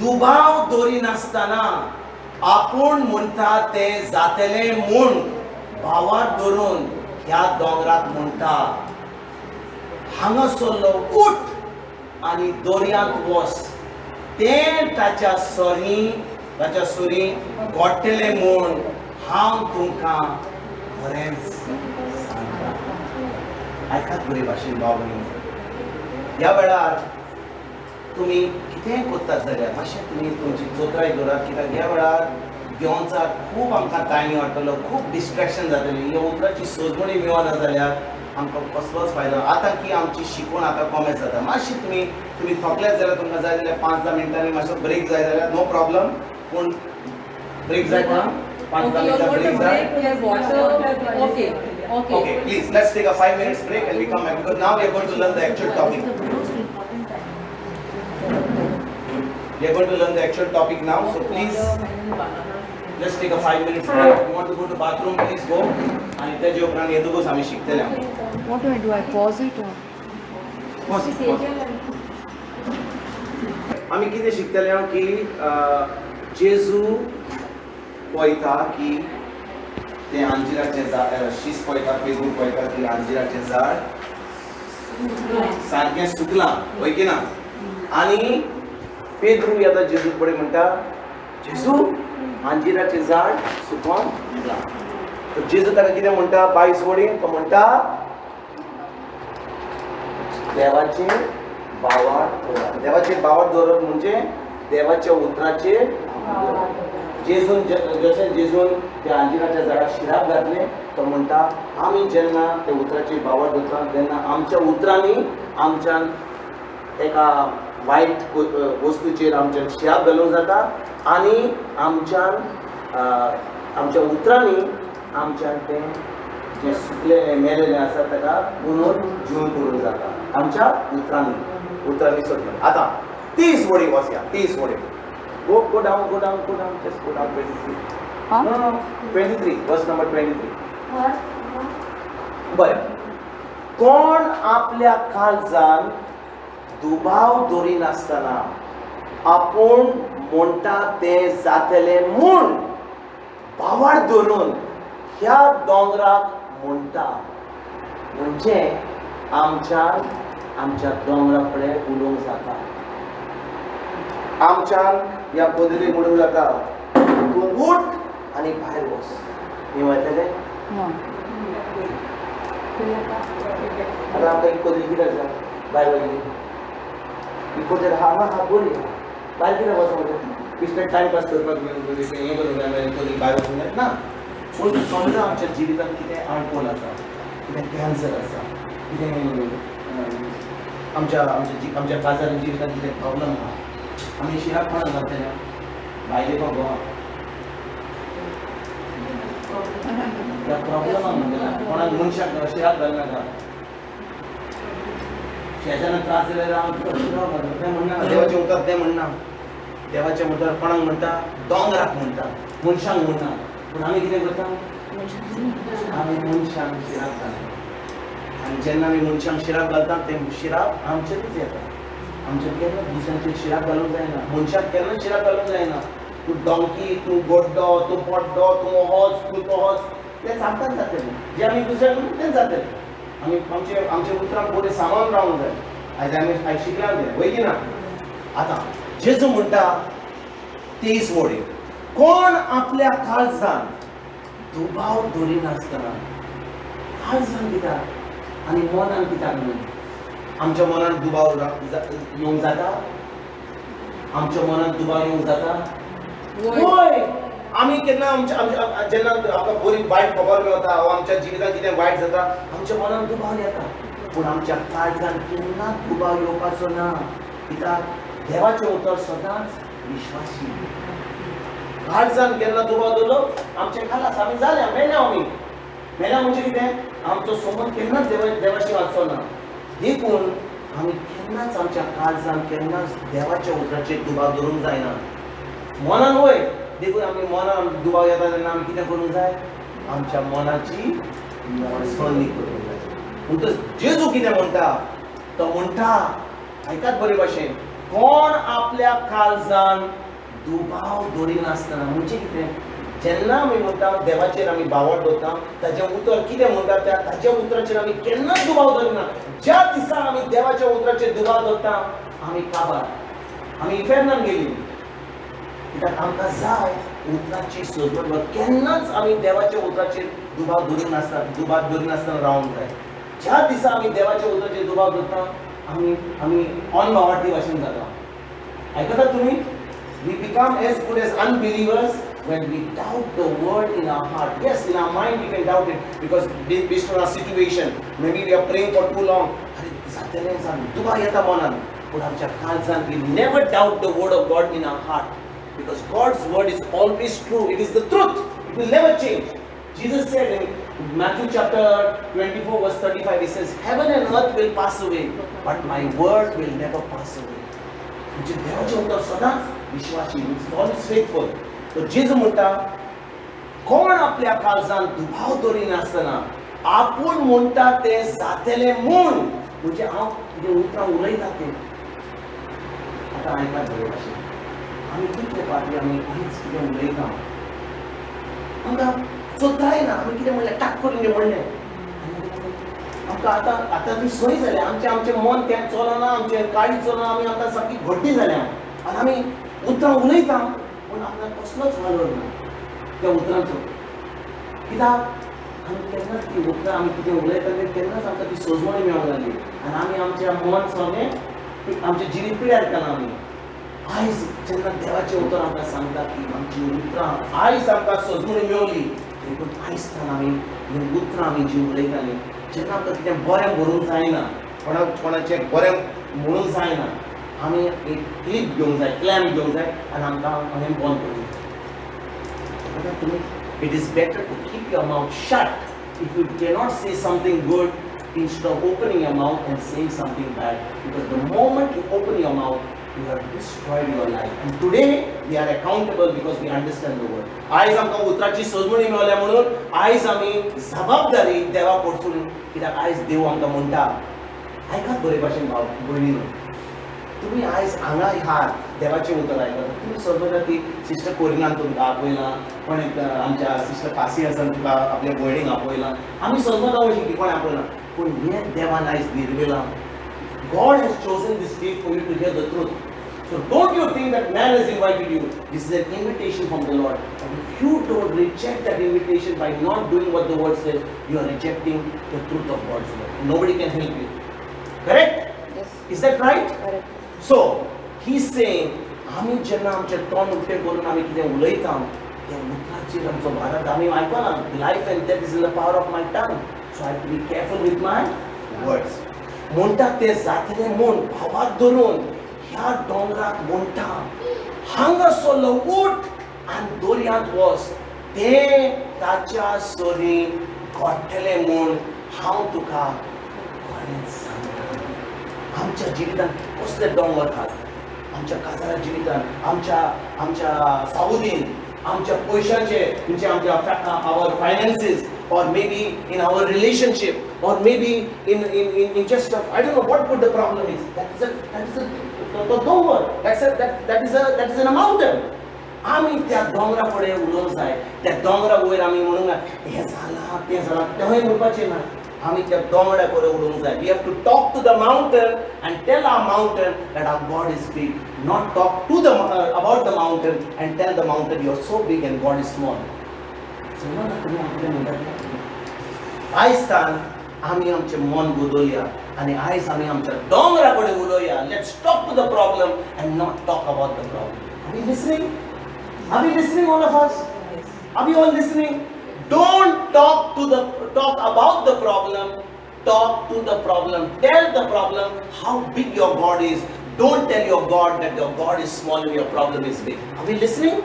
दुबाव दवरिनासतना आपूण म्हणटा तें जातलें म्हूण भावार्थ धरून ह्या दोंगराक म्हणटा, हांगासरलो उठ आनी दर्यांत वच, तें ताच्या सरी ताच्या सरी घडटलें म्हूण हांव तुमकां खरेंच सांगता. आयकात बरे भाशेन भाव भयणी, ह्या वेळार तुमी कितेंय करतात जाल्यार मातशें तुमी तुमची चतुराय दवरात, कित्याक ह्या वेळार देंवचार खूब आमकां ताळी वाडटलो, खूब डिस्ट्रेक्शन जातलें. ह्या उतराची सजवणी मेळना जाल्यार आमकां कसलोच फायदो. आतां की आमची शिकवण आतां कॉमेस जाता. मातशी तुमी तुमी थकल्यात जाल्यार तुमकां जाय जाल्यार 5-10 मिनटांनी मातसो ब्रेक जाय जाल्यार नो प्रॉब्लम. पूण ब्रेक जाय कोणाक? पांच धा Okay, you मिनटां want a break जाय. break? We have water. Okay, okay. Okay, please, let's take a 5 minutes break and we come back because now we are going to learn the actual topic. We are going to learn the actual topic now, so please, let's take a 5 minutes break. If you want to go to bathroom, please go. आणि त्याच्या उपरांत येतकूच आमी शिकतले आमी. What do I do? I pause it or? Pause it, pause it. आमी कितें शिकतले हांव की जेजू पळयता की तें अंजिराचें झाड, शीस पळयता, पेरू पळयता की अंजिराचें झाड सारकें सुकलां, हय की ना? आनी पेद्रू येता जेजू कडेन, म्हणटा, जेजू, अंजिराचें झाड सुकोन गेलां. तर जेजू ताका कितें म्हणटा? 22 वडीन तो म्हणटा, देवाचेर भावार्थ दवरात. देवाचेर भावार्थ दवरप म्हणजे देवाच्या उतराचेर. जेजून जशें जेजून त्या अंजिराच्या झाडाक शिराप घातलें, तो म्हणटा, आमी जेन्ना त्या उतराचेर भावार्थ दवरता तेन्ना आमच्या उतरांनी आमच्यान एका वायट वस्तूचेर आमच्यान शिराप घालूंक जाता आनी आमच्यान आमच्या उतरांनी आमच्यान तें जें सुकलेलें मेलेलें आसा ताका पुनून जीवन करूंक जाता आमच्या उतरांनी, उतरांनी सोडलें. आतां 30 वडी वचया, 30 वडी. Go, go down, go down, go down, just go down 23. Huh? No, no, 23, verse number 23. बरें, कोण आपल्या काळजान दुबाव दवरिनासतना आपूण म्हणटा तें जातलें म्हूण भावार्थ धरून ह्या दोंगराक म्हणटा. म्हणजे आमच्यान आमच्या दोंगरा फुडें उलोवंक जाता. आमच्यान ह्या पदरी म्हणूंक जाता, तूं उठ आनी भायर वच. न्ही वतलें? No. आतां आमकां ही कोदरी कित्याक जाय? भायर वयली ही कोदरी हांगा आहा, बरी आहा. भायर कित्याक वचोंक जाय? बेश्टें टायमपास करपाक हें करूंक जाय जाल्यार कोदरी भायर वचूंक जाय ना. पूण समजा आमच्या जिवितांत कितें आडकोल आसा, कितें कॅन्सर आसा, कितें आमच्या आमच्या आमच्या काजारी जिवितांत कितें प्रॉब्लम आहा, आमी शिराप कोणाक घालतले? भायले को गोवा त्या प्रॉब्लमाक म्हणटा, कोणाक मनशाक शिराप घालनाका. शेजाराक त्रास जाल्यार हांव तुका शिराप घालता तें म्हणना. देवाचें उतर तें म्हणना. देवाचें उतर कोणाक म्हणटा? दोंगराक म्हणटा, मनशांक म्हणना. पूण आमी कितें करता? आमी मनशांक शिराप घालता आनी जेन्ना आमी मनशांक शिराप घालता तें शिराप आमचेरूच येता. आमच्या केन्ना दुसऱ्यांचेर शिराप घालूंक जायना. मनशाक केन्ना शिराप घालूंक जायना. तूं डोंकी, तूं गोड्डो, तूं पड्डो, तूं होच, तूं तोच, तें सामकाच जातलें. जें आमी दुसऱ्यांक म्हणटा तेंच जातलें. आमी आमचे आमच्या उतरांक बरें सांबाळून रावंक जाय. आयज आमी आयज शिकलां तें, वय की ना? आतां जेजू म्हणटा 23 वडील, कोण आपल्या काळजान दुबाव दवरिनासतना. काळजान कित्याक आनी मनान कित्याक न्हय? आमच्या मनान दुबाव येवंक जाता? आमच्या मनान दुबाव येवंक जाता? वय. आमी केन्ना आमच्या आमच्या जेन्ना आमकां बरी वायट खबर मेळटा वा आमच्या जिवितांत कितें वायट जाता, आमच्या मनान दुबाव येता. पूण आमच्या काळजान केन्नाच दुबाव येवपाचो ना, कित्याक देवाचें उतर सदांच विश्वासी. काळजान केन्ना दुबाव दवरलो, आमचें खालास, आमी जालें, मेल्या. आमी मेल्या म्हणजे कितें? आमचो संबंद केन्नाच देवाशी वाचचो ना. देखून आमी केन्नाच आमच्या काळजान केन्नाच देवाच्या उतराचेर दुबाव दवरूंक जायना. मनान वय. देखून आमी मनान दुबाव येता तेन्ना आमी कितें करूंक जाय? आमच्या मनाची मोडसणी करूंक जाय. म्हणटच जेजू कितें म्हणटा? तो म्हणटा, आयकात बरे भाशेन, कोण आपल्या काळजान दुबाव दवरिनासतना. म्हणजे कितें? जेन्ना आमी म्हणटा देवाचेर आमी भावार्थ दवरता, ताजें उतर कितें म्हणटा त्या ताज्या उतराचेर आमी केन्नाच दुबाव दवरिना. ज्या दिसा आमी देवाच्या उतराचेर दुबाव दवरता, आमी काबार, आमी इफेर्नान गेली. कित्याक आमकां जाय उतराची सजवण. केन्नाच आमी देवाच्या उतराचेर दुबाव दवरिनासतना, दुबाव दवरिनासतना रावंक जाय. ज्या दिसा आमी देवाच्या उतराचेर दुबाव दवरता, आमी आमी अनभावार्थी भाशेन जाता. आयकतात तुमी? We become as good as unbelievers when we doubt the word in our heart. Yes, in our mind we can doubt it because based on our situation, maybe we are praying for too long. अरे जातलें जाण दुबाव येता मनान. पूण आमच्या काळजान we never doubt the word of God in our heart because God's word is always true. It is the truth. It will never change. Jesus said in Matthew chapter 24 verse 35, he says, heaven and earth will pass away, but my word will never pass away. म्हणजे देवाचें उतर सदांच विश्वासी, it's always faithful. तर जेजू म्हणटा, कोण आपल्या काळजान दुबाव दवरिनासतना आपूण म्हणटा तें जातलें म्हूण, म्हणजे हांव कितें उतरां उलयता तें आतां आयकात बरें भाशेन. आमी कितले फावटी आमी कांयच कितें उलयता, आमकां चोताय ना, आमी कितें म्हणलें टाक करून कितें म्हणलें, आमकां आतां आतां ती सोय जाल्या, आमचें आमचें मन तें चलना, आमचें काळीज चलना, आमी आतां सामकी घट्टी जाल्या आनी आमी उतरां उलयता पूण आपल्याक कसलोच वालोर ना त्या उतरांचो. कित्याक आमी केन्नाच ती उतरां आमी कितें उलयता तें केन्नाच आमकां ती सोजवणी मेळूंक लागली आनी आमी आमच्या मन सगळें आमचें जिवीत पिड्यार केलां आमी. आयज जेन्ना देवाचें उतर आमकां सांगता की आमची उतरां आयज आमकां सोजवणी मेवली, देखून आयज तान आमी हीं उतरां आमी जीं उलयतालीं, जेन्ना आमकां कितें बरें बरोवंक जायना, कोणाक कोणाचें बरें म्हणूंक जायना, आमी एक क्लिप घेवंक जाय, क्लॅम्प घेवंक जाय आनी आमकां हें बंद करूंक जाय. तुमी it is better to keep your mouth shut if you cannot say something good instead of opening your mouth and saying something bad, because the moment you open your mouth, you have destroyed your life. And today we are accountable because we understand the word. आयज आमकां उतराची सोजमणी मेवल्या म्हणून आयज आमी जबाबदारी देवा कडसून, कित्याक आयज देव आमकां म्हणटा, आयकात बरे भाशेन भाव भयणीनो, तुमी आयज हांगा आहात देवाचें उतर आयकता, तुमी समजता की सिस्टर कोरिनान तुमकां आपयलां, कोणें आमच्या सिस्टर कासी आसान तुका आपल्या भयणीक आपयलां, आमी समजता अशें की कोणें आपयलां, पूण हें देवान आयज निर्मिलां. God has chosen this day for you to hear the truth. So don't you think that man has invited you. This is an invitation from the Lord. And if you don't reject that invitation by not doing what the word says, you are rejecting the truth of God's word. Nobody can help you. Correct? Yes. Is that right? Correct. So, he's saying, आमी जेन्ना आमचें तोंड उक्तें करून आमी कितें उलयता त्या उतराचेर आमचो भारत आमी आयकना. Life and death is in the power of my tongue. So I have to be careful with my words. म्हणटा तें जातलें म्हूण भावाक धरून ह्या दोंगराक म्हणटा, हांगासरलो उठ आनी दर्यांत वच, तें ताच्या सरीं घडटलें म्हूण हांव तुका खरेंच सांगता. आमच्या जिवितांत कसले दोंगर आहात, आमच्या काजारा जिवितांत, आमच्या आमच्या सावदीन, आमच्या पयशांचे, म्हणजे आमच्या our finances, or maybe in our relationship, or maybe in just a, I don't know what could the problem is. That is a तो दोंगर, that is a mountain. आमी त्या दोंगरा कडेन उलोवंक जाय, त्या दोंगरा वयर आमी म्हणूंक हें जालां तें जालां तेंय म्हणपाचें ना, आमी त्या दोंगरा कडेन उलोवंक जाय. We have to talk to the mountain and tell our mountain that our God is big, not talk to the about the mountain and tell the mountain you are so big and God is small. समजा तुमी आपलें म्हणटात. आयज तान आमी आमचें मन बदलया आनी आयज आमी आमच्या दोंगरा कडेन उलोवया. Let's talk to the problem and not talk about the problem. Are we listening? Are we listening, all of us? Are we all listening? Don't talk about the problem. Talk to the problem. Tell the problem how big your God is. Don't tell your God that your God is small and your problem is big. Are we listening?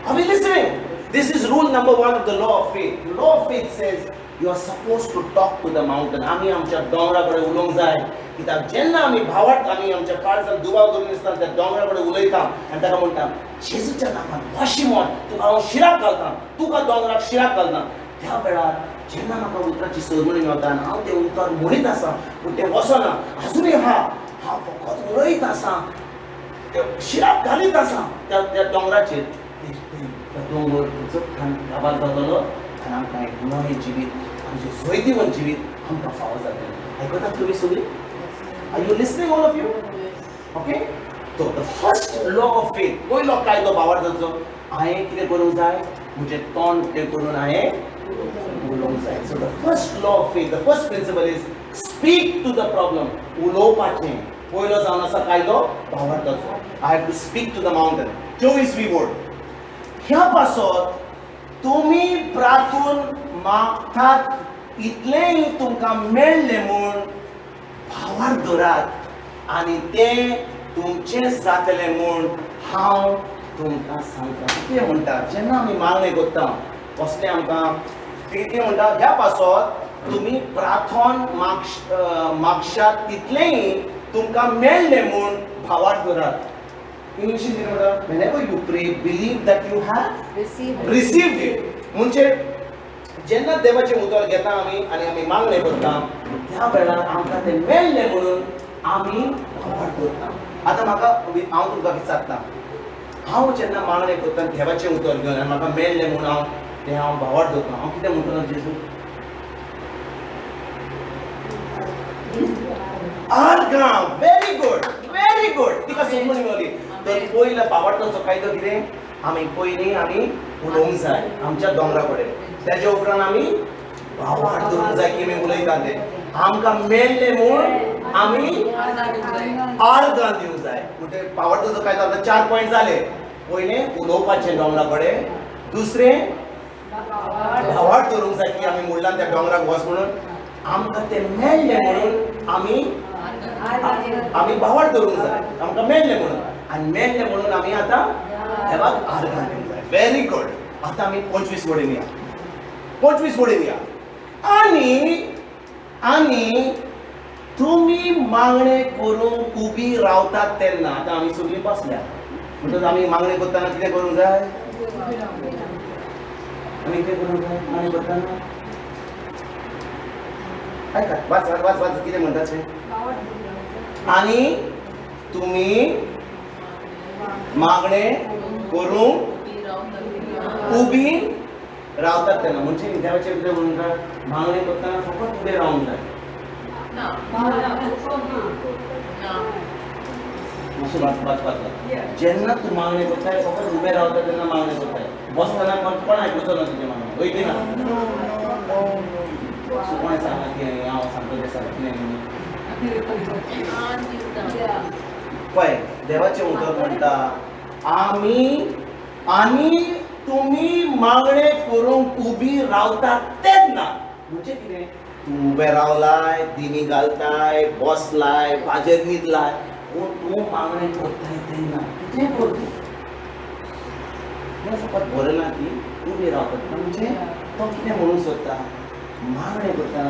Are we listening? This is rule number 1 of the law of faith. The law of faith says you are supposed to talk to the mountain. आमी आमच्या दोंगरा कडेन उलोवंक जाय, कित्याक जेन्ना आमी भावार्थ आमी आमच्या काळजान दुबाव करून दिसता त्या दोंगरा कडेन उलयता आनी ताका म्हणटा, जेजूच्या नांवान वाशिमोन तुका हांव शिराप घालता, तुका दोंगराक शिराप घालता. त्या वेळार जेन्ना म्हाका उतराची सोजमणी मेळटा आनी हांव तें उतर म्हणीत आसा पूण तें वचना, आजुनूय आहा, हांव फकत उलयत आसा, तें शिराप घालीत आसा त्या त्या दोंगराचेर, दोंगर चडठान काबार जातलो आनी आमकां एक नवें जिवीत, आमचें जैतिवंत जिवीत आमकां फावो जातलें. आयकतात तुमी सगळीं? Are you listening, all of you? Okay? So the first law of faith, पयलो कायदो भावार्थाचो, हांवें कितें करूंक जाय, म्हजें तोंड उक्तें करून हांवें उलोवंक जाय. So the first law of faith, the first principle is speak to the problem. उलोवपाचें पयलो जावन आसा कायदो भावार्थाचो. I have to speak to the mountain. 24वी word, ह्या पासत तुमी प्रार्थून मागतात इतलेंय तुमकां मेळ्ळें म्हूण भावार धरात आनी तें तुमचें जातलें म्हूण हांव तुमकां सांगता. कितें म्हणटा जेन्ना आमी मागणें करता कसलें आमकां कितें म्हणटा ह्या पासत तुमी प्रार्थन मागशात तितलेंय तुमकां मेळ्ळें म्हूण भावार्थ करात. इंग्लिशीन कितें म्हणटा whenever you pray believe that you have received it. म्हणजे जेन्ना देवाचें उतर घेता आमी आनी आमी मागणें करता त्या वेळार आमकां तें मेळ्ळें म्हणून आमी भावार्थ करता. आतां म्हाका हांव तुमकां विचारता, हांव जेन्ना मागणें करता देवाचें उतर घेवन आनी म्हाका मेळ्ळें म्हणून हांव तें हांव भावार्थ दवरता, हांव कितें म्हणटलो जेजू? आर्गां. Very good, very good. तिका समजून मेवली. तर पयलो भावार्थाचो कायदो कितें? आमी पयलीं आमी उलोवंक जाय आमच्या दोंगरा कडेन, तेज्या उपरांत आमी भावार्थ दवरूंक जाय की आमी उलयता तें आमकां मेळ्ळें म्हूण आमी आर्गां दिवंक जाय. म्हणटकीर भावार्थाचो कायदो आतां 4 पॉयंट जाले. पयलें उलोवपाचें दोंगरा कडेन, दुसरें भावार्थ दवरूंक जाय की आमी म्हणलां त्या दोंगराक वच म्हणून, आमकां तें मेळ्ळें म्हणून आमी आमी भावार्थ दवरूंक जाय आमकां मेळ्ळें म्हणून, आनी मेळ्ळें म्हणून आमी आतां देवाक आर्गां दिवंक जाय. Very good. आतां आमी 25 वडीन या, 25 वडीन या. आनी आनी तुमी मागणें करूंक उबी रावतात तेन्ना, आतां आमी सगळीं बसल्या म्हणटकच आमी मागणें करतना कितें करूंक जाय? आमी कितें करूंक जाय मागणें करतना? आयका वाच वाच वाच कितें म्हणटा तें. आनी तुमी मागणें करूंक उबी रावतात तेन्ना, म्हणजे देवाचें कितें म्हणूंक जाय? मागणें करतना फकत उबें रावंक जाय. मातशें वाच वाच वाच. जेन्ना तूं मागणें करताय फकत उबें रावता तेन्ना मागणें करताय, बसतना कोण आयकुचो ना तुजें मागणें, वयती ना. सो कोणें सांगलां की हांव सांगता तें सारकें न्हय? पळय देवाचें उतर म्हणटा आमी आनी तुमी मागणें करूंक उबी रावतात तेन्ना, म्हणजे कितें? तूं उबें रावलाय, दिमी घालताय, बसलाय, बाजेर न्हिदलाय, पूण तूं मागणें करताय तेन्ना कितें कर तूं? हें फकत बरें ना की उबें रावतात, म्हणजे तो कितें म्हणूंक सोदता? मागणें करतना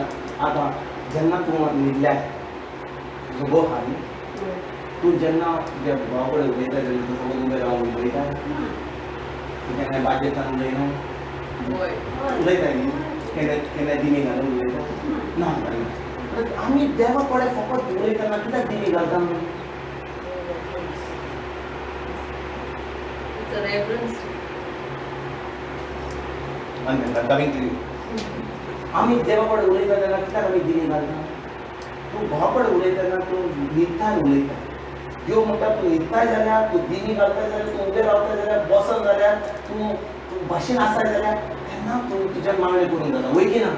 आतां जेन्ना तूं न्हिदल्यार तुजो घोव आहा न्ही, तूं जेन्ना तुज्या घोवा कडेन उलयता तेन्ना तूं फकत उबें रावन उलयता? तूं केन्नाय बाजेतान उलयना? उलयता न्ही? केन्ना केन्ना दिमी घालून उलयता ना? आमी देवा कडेन फकत उलयतना कित्याक दिमी घालता आमी? आमी देवा कडेन उलयता तेन्ना कित्याक आमी दिमी घालता? तूं घोवा कडेन उलयतना तूं न्हिदताय उलयता. देव म्हणटा तूं न्हिदताय जाल्यार, तूं दिमी घालताय जाल्यार, तूं उबें रावताय जाल्यार, बसन जाल्यार, तूं तूं भाशेन आसाय जाल्यार तेन्ना तूं तुज्यान मागणें करूंक जाता, वय की ना?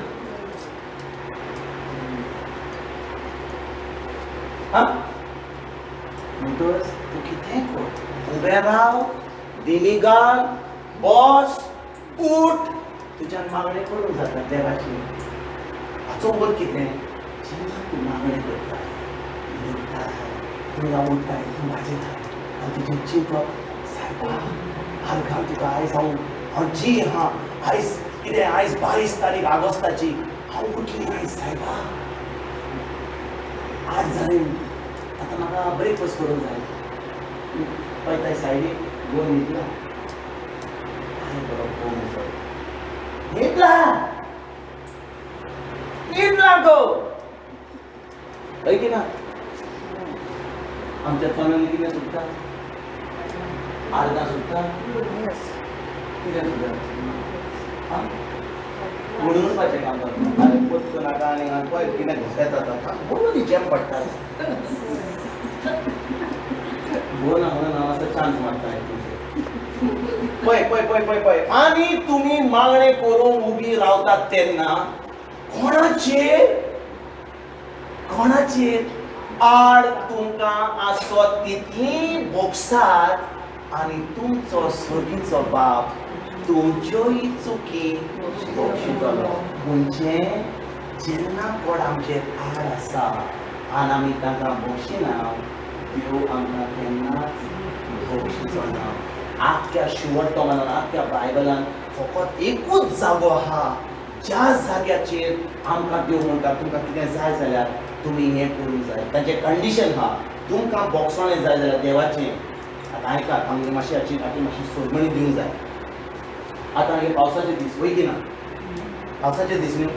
आं, म्हणटकच तूं कितेंय कर, उबें राव, दिमी घाल, बस, उठ, तुज्यान मागणें करूंक जाता देवाची. हाचो अर्थ कितें? जेन्ना तूं मागणें करता, न्हिदताय, तूं उठताय, तूं वाजयताय आनी तुजें चिंतप सायबा आर्गां तुका आयज हांव हांव जी आहा आयज कितें आयज 22 तारीख ऑगस्टाची हांव उठली आयज सायबा 8 जालीं, आतां म्हाका ब्रेकफास्ट करूंक जाय. पळयताय सायडीक गोवन न्हिदला, काय बरो गोवन आसा, न्हिदला न्हिदला गो, हय की ना? आमच्या चोम्यांनी कितें सुट्टा? आर्गां सुट्टा? कितें सुट्टा? आं, म्हणून काम करता. आरे पोत्तो नाका आनी पळय कितें घोसेता आतां बरो ती जेम पडटा. बोना म्हणून हांव असो चान्स मारता. पळय पळय पळय पळय पळय. आनी तुमी मागणें करूंक उबी रावतात तेन्ना कोणाचेर कोणाचेर आड तुमकां आसत तितली भोगसात आनी तुमचो सर्गीचो बाप तुमच्योय चुकी भोगशितलो. म्हणजे जेन्ना कोण आमचेर आड आसा आनी आमी तांकां भोगशिना, देव आमकां केन्नाच भोगशिचो ना. आख्ख्या शिवट तोमानान, आख्ख्या बायबलान फकत एकूच जागो आहा ज्या जाग्याचेर आमकां देव म्हणटा तुमकां कितें जाय जाल्यार तुमी हें करूंक जाय. तांचें कंडिशन आहा, तुमकां बोगसणें जाय जाल्यार देवाचें. आतां आयकात, आमकां मातशी हाची हाची मातशी सोदमणी दिवंक जाय. आतां हे पावसाचे दीस वय की ना? पावसाचे दीस न्हू.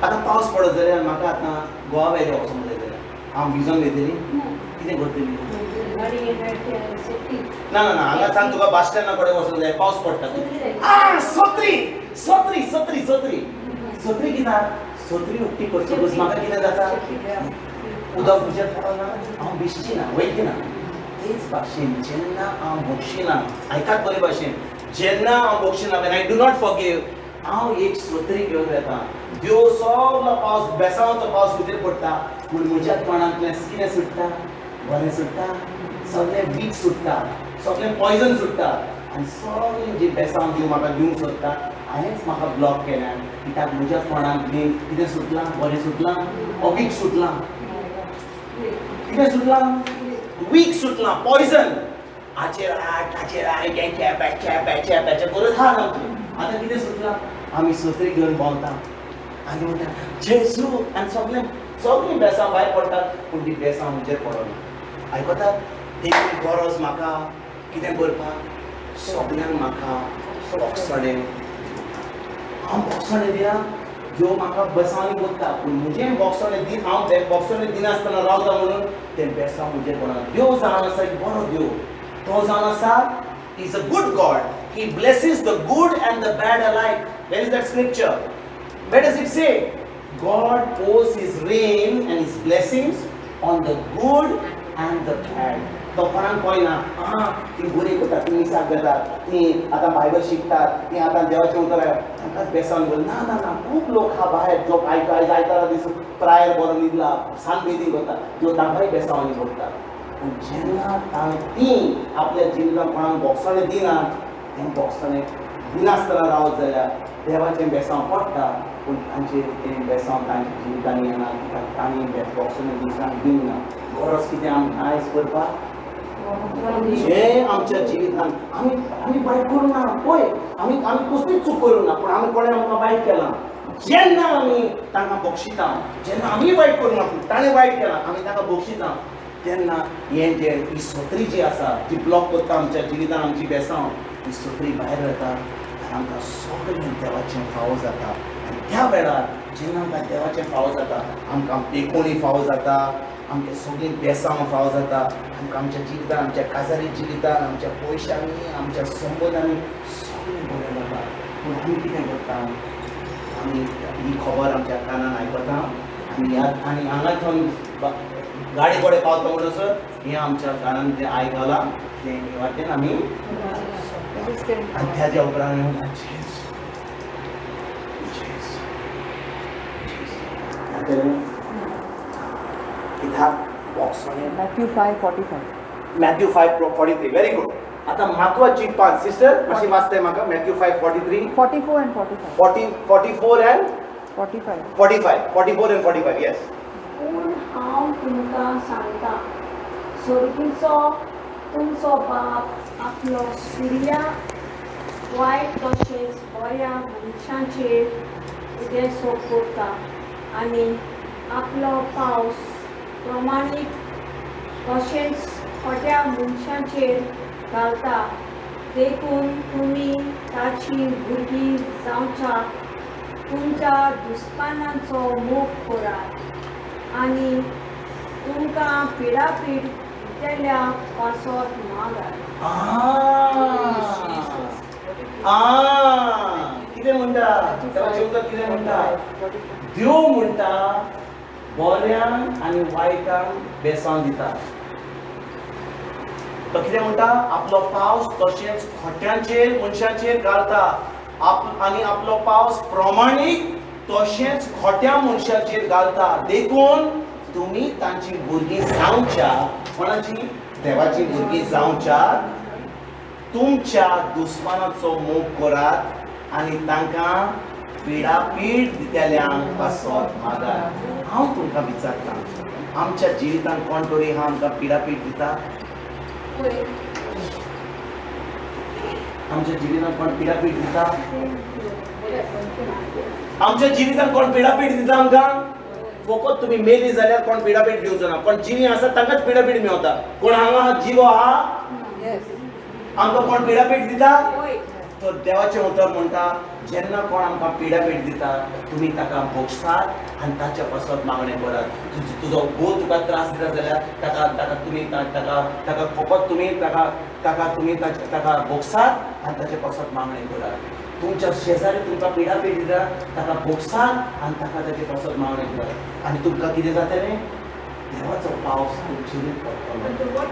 आतां पावस पडत जाल्यार म्हाका आतां गोवा वेली वचोंक जाय जाल्यार हांव भिजोन वयतली? कितें करतली? ना ना ना, हांगा सांग तुका बस स्टँडा कडेन वचोंक जाय, पावस पडटा. आ सत्री सत्री सत्री सत्री सत्री कित्याक? सत्री उक्ती करतकूच म्हाका कितें जाता? उदक म्हजेर पडना, हांव भिजची ना, वय की ना? तेच भाशेन जेन्ना हांव बक्षिना, आयकात बरे भाशेन, जेन्ना हांव बक्षिना, when I do not forgive, हांव एक सत्री घेवन वेता. देव सगलो पावस, बेसांवाचो पावस भितर पडटा, पूण म्हज्या तोंडांतल्यान कितें सुट्टा? बरें सुट्टा? सगळें वीख सुट्टा, सगळें पॉयजन सुट्टा आनी सगळें जी बेसांव देव म्हाका दिवंक सोदता हांवेंच म्हाका ब्लॉक केल्यान. कित्याक म्हज्या तोंडांतली कितें सुटलां? बरें सुटलां ओ वीख सुटलां? कितें सुटलां? वीख सुटलां, पॉयजन. हाचेर आय, ताचेर I, च्या बॅच्या बॅच्या बॅच्या करत आहा आमचें. आतां कितें सुटलां? आमी सत्री घेवन भोंवता आनी म्हणटा जेजू, आनी सगळें सगळीं बेसां भायर पडटात, पूण ती बेसां म्हजेर पडना. आयकतात? देखून गरज म्हाका कितें करपाक? सगल्यांक म्हाका बोगसणें. हांव बोगसणें दिना, देव म्हाका बेसांनी करता, पूण म्हजें बोगसणें दी, हांव बोगसणें दिनासतना रावता म्हणून तें बेसांव म्हजेर पडना. देव जावन आसा एक बरो देव, तो जावन आसा is a good God. He blesses the good and the bad alike. Where is that scripture? Where does it say? God pours his rain and his blessings on the good and the bad. तो कोणाक पळयना, आं ती बरी करतात, ती मिसाक घेतात, ती आतां बायबल शिकतात, ती आतां देवाचें उतर तांकांच बेसावन बोल. ना ना ना, खूब लोक आहा भायर जो आयज आयज आयतारा दीस प्रायर बरो न्हिदला, सान बेदींग करता, त्यो तांकांय बेसांवांनी करता. पूण जेन्ना ती आपल्या जिवितांत कोणाक बोगसणें दिना, तें बोगसणें दिनासतना रावत जाल्यार देवाचें बेसांव पडटा, पूण तांचेर तें बेसांव तांच्या जिवितांनी येना, कित्याक तांणी बोगसणें दुसऱ्यांक दिवंक ना. गरज कितें आमकां आयज करपाक? जें आमच्या जिवितांत आमी आमी वायट करूंक ना, पळय आमी आमी कसलीच चूक करूंक ना, पूण आमी कोणें आमकां वायट केलां, जेन्ना आमी तांकां बक्षिता, जेन्ना आमी वायट करूंक ना पूण ताणें वायट केलां, आमी तांकां बक्षिता, तेन्ना हें जें ही सत्री जी आसा जी ब्लॉक करता आमच्या जिवितान आमची बेसांव, ही सत्री भायर वता आनी आमकां सगळें देवाचें फावो जाता. आनी त्या वेळार जेन्ना आमकां देवाचें फावो जाता, आमकां पेकोणी फावो जाता, आमचें सगळीं बेसांव फावो जाता, आमकां आमच्या जिवितान, आमच्या काजारी जिवितान, आमच्या पयशांनी, आमच्या संबंदांनी सगळें बरें जाता. पूण आमी कितें करता? आमी ही खबर आमच्या कानान आयकता आनी ह्या आनी हांगा थंय गाडी कडेन पावता म्हणसर हें आमच्या कानान जें आयकलां तें हे वाटेन आमी आनी त्याच्या उपरांत आमी म्हणटा जेजू जेजू जेजू. कित्याक बोगसणें? Matthew 5:45. Matthew 5:43, very good. आतां म्हत्वाची पांच सिस्टर मातशी वाचताय म्हाका Matthew 5:43? 44 and 45. 44 and 45. 45, 44 and 45, yes. पूण हांव तुमकां सांगता, सोर्गीचो तुमचो बाप आपलो सुर्या वायट तशेंच बऱ्या मनशांचेर उदेसो करता आनी आपलो पावस प्रमाणीक तशेंच खोट्या मनशांचेर घालता. देखून तुमी ताची भुरगीं जावच्या तुमच्या दुस्मानांचो मोग करात आनी तुमकां पिडापीड दितल्या पासत मागात. कितें म्हणटा देवाचें उतर? कितें म्हणटा? देव म्हणटा बऱ्यांक आनी वायटांक बेसांव दिता. तो कितें म्हणटा? आपलो पावस तशेंच खोट्यांचेर मनशाचेर घालता आनी आपलो पावस प्रमाणीक तशेंच खोट्या मनशाचेर घालता. देखून तुमी तांची भुरगीं जावच्या, कोणाची? देवाची भुरगीं जावच्या तुमच्या दुस्मानाचो मोग करात आनी तांकां पिडापीड दितल्यांक पासत मागात. हांव तुमकां विचारतां, आमच्या जिवितांत कोण तरी आहा आमकां पिडापीड दिता? आमच्या जिवितांत कोण पिडापीड दिता? आमच्या जिवितांत कोण पिडापीड दिता आमकां? फकत तुमी मेली जाल्यार कोण पिडापीड दिवचो ना. कोण जिवी आसा तांकांच पिडापीड मेवता. कोण हांगा जिवो आहा आमकां कोण पिडापीड दिता? तर देवाचें उतर म्हणटा, जेन्ना कोण आमकां पिडापीड दिता तुमी ताका भोगसात आनी ताच्या पासत मागणें करात. तुजो घोव तुका त्रास दिता जाल्यार ताका ताका तुमी ताका ताका फकत तुमी ताका ताका तुमी ताका भोगसात आनी ताचे पासत मागणें करात. तुमच्या शेजारी तुमकां पिडापीड दिता ताका भोगसात आनी ताका ताचे पासत मागणें करात. आनी तुमकां कितें जातलें? देवाचो पावस तुमचेर पडटलो.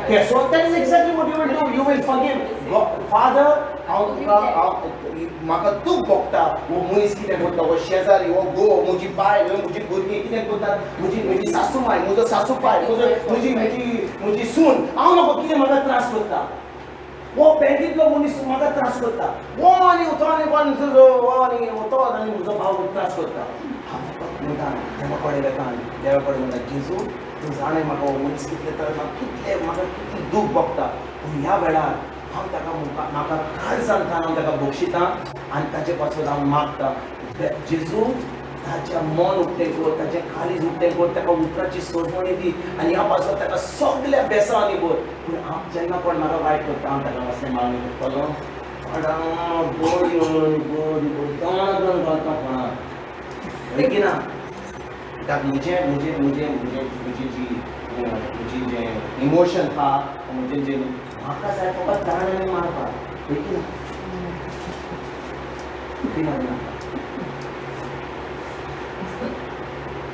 Okay, so that is exactly what you will do. You will forgive. God, Father, हांव तुका म्हाका दूख भोगता, हो मनीस कितें करता, हो शेजारी, हो घोव, म्हजी बायल, म्हजी भुरगीं कितें करतात, म्हजी म्हजी सासू माय, म्हजो सासू पाय, म्हजो म्हजी म्हजी म्हजी सून, हांव नको कितें म्हाका त्रास करता, हो बँकेंतलो मनीस म्हाका त्रास करता, हो आनी तो आनी कोण हो आनी तो आनी म्हजो भाव त्रास करता. हांव फकत म्हणटा देवा कडेन वेता, देवा कडेन म्हणटा, जेजू तूं जाणा म्हाका हो मनीस कितले तर म्हाका कितले म्हाका कितली दूख भोगता, पूण ह्या वेळार हांव ताका म्हाका काळजान हांव ताका बक्षिता आनी ताचे पासून हांव मागता. जेजू ताच्या मन उक्तें कर, ताचें काळीज उक्तें कर, ताका उतराची सोजवणी दी आनी ह्या पासून ताका सगल्या बेसांनी भर. पूण हांव जेन्ना कोण म्हाका वायट करता हांव ताका असलें मागणें करतलो, बरी बरी बरी दण घालता कोणाक, हय की ना? कित्याक म्हजें म्हजें म्हजें म्हजें म्हजी जी म्हजी जें इमोशन आहा, म्हजें जें म्हाका जाय फकत दांड मारपाक, हय की ना? ना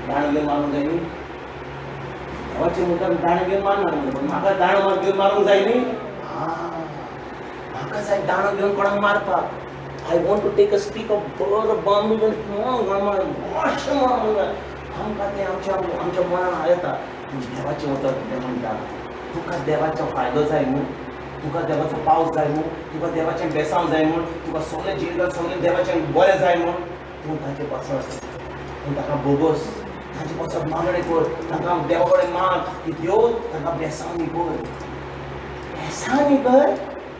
दांड घेवन मारूंक जाय न्ही? देवाचें मुखार दांड घेवन मारना, पूण म्हाका दांड घेवन मारूंक जाय न्ही? म्हाका जाय दांडो घेवन कोणाक मारपाक. I want to take a stick of बरो बांबू घेवन मातशें मारूंक जाय. आमकां तें आमच्या आमच्या मनान येता. पूण देवाचें उतर कितें म्हणटा? तुका देवाचो फायदो जाय न्हू, तुका देवाचो पावस जाय न्हू, तुका देवाचें बेसांव जाय म्हूण, तुका सगळें जिवितांत सगळें देवाचें बरें जाय म्हूण, तूं ताचे पासत तूं ताका बोगोस, ताचे पासत मागणें कर, ताका देवा कडेन माग की देव ताका बेसांव भर, बेसांनी भर.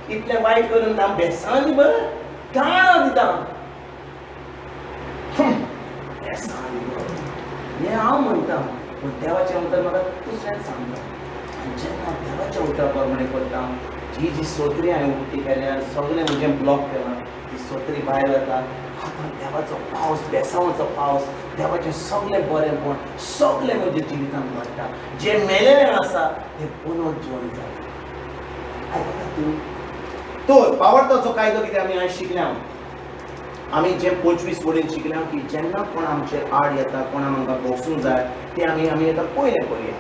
इतलें वायट करून हांव बेसांनी भर दाणो दिता, बेसांनी भर हें हांव म्हणटा. पूण देवाचें उतर म्हाका दुसऱ्यान सांगता. आनी जेन्ना देवाच्या उतरा प्रमाणें करता, जी जी सोत्री हांवें उक्ती केल्या, सगळें म्हजें ब्लॉक केलां, ती सोत्री भायर वता. आतां देवाचो पावस, बेसांवाचो पावस, देवाचें सगळें बरेंपण सगळें म्हज्या जिवितांत घडटा. जें मेलेलें आसा तें पुनर्जीवन जाता. आयकता तूं? तर भावार्थाचो कायदो कितें आमी आयज शिकल्या. आमी जे 25 वडील शिकल्या की जेन्ना कोण आमचेर आड येता, कोण आमकां भोगसूंक जाय, तें आमी आमी आतां पयलें करुया.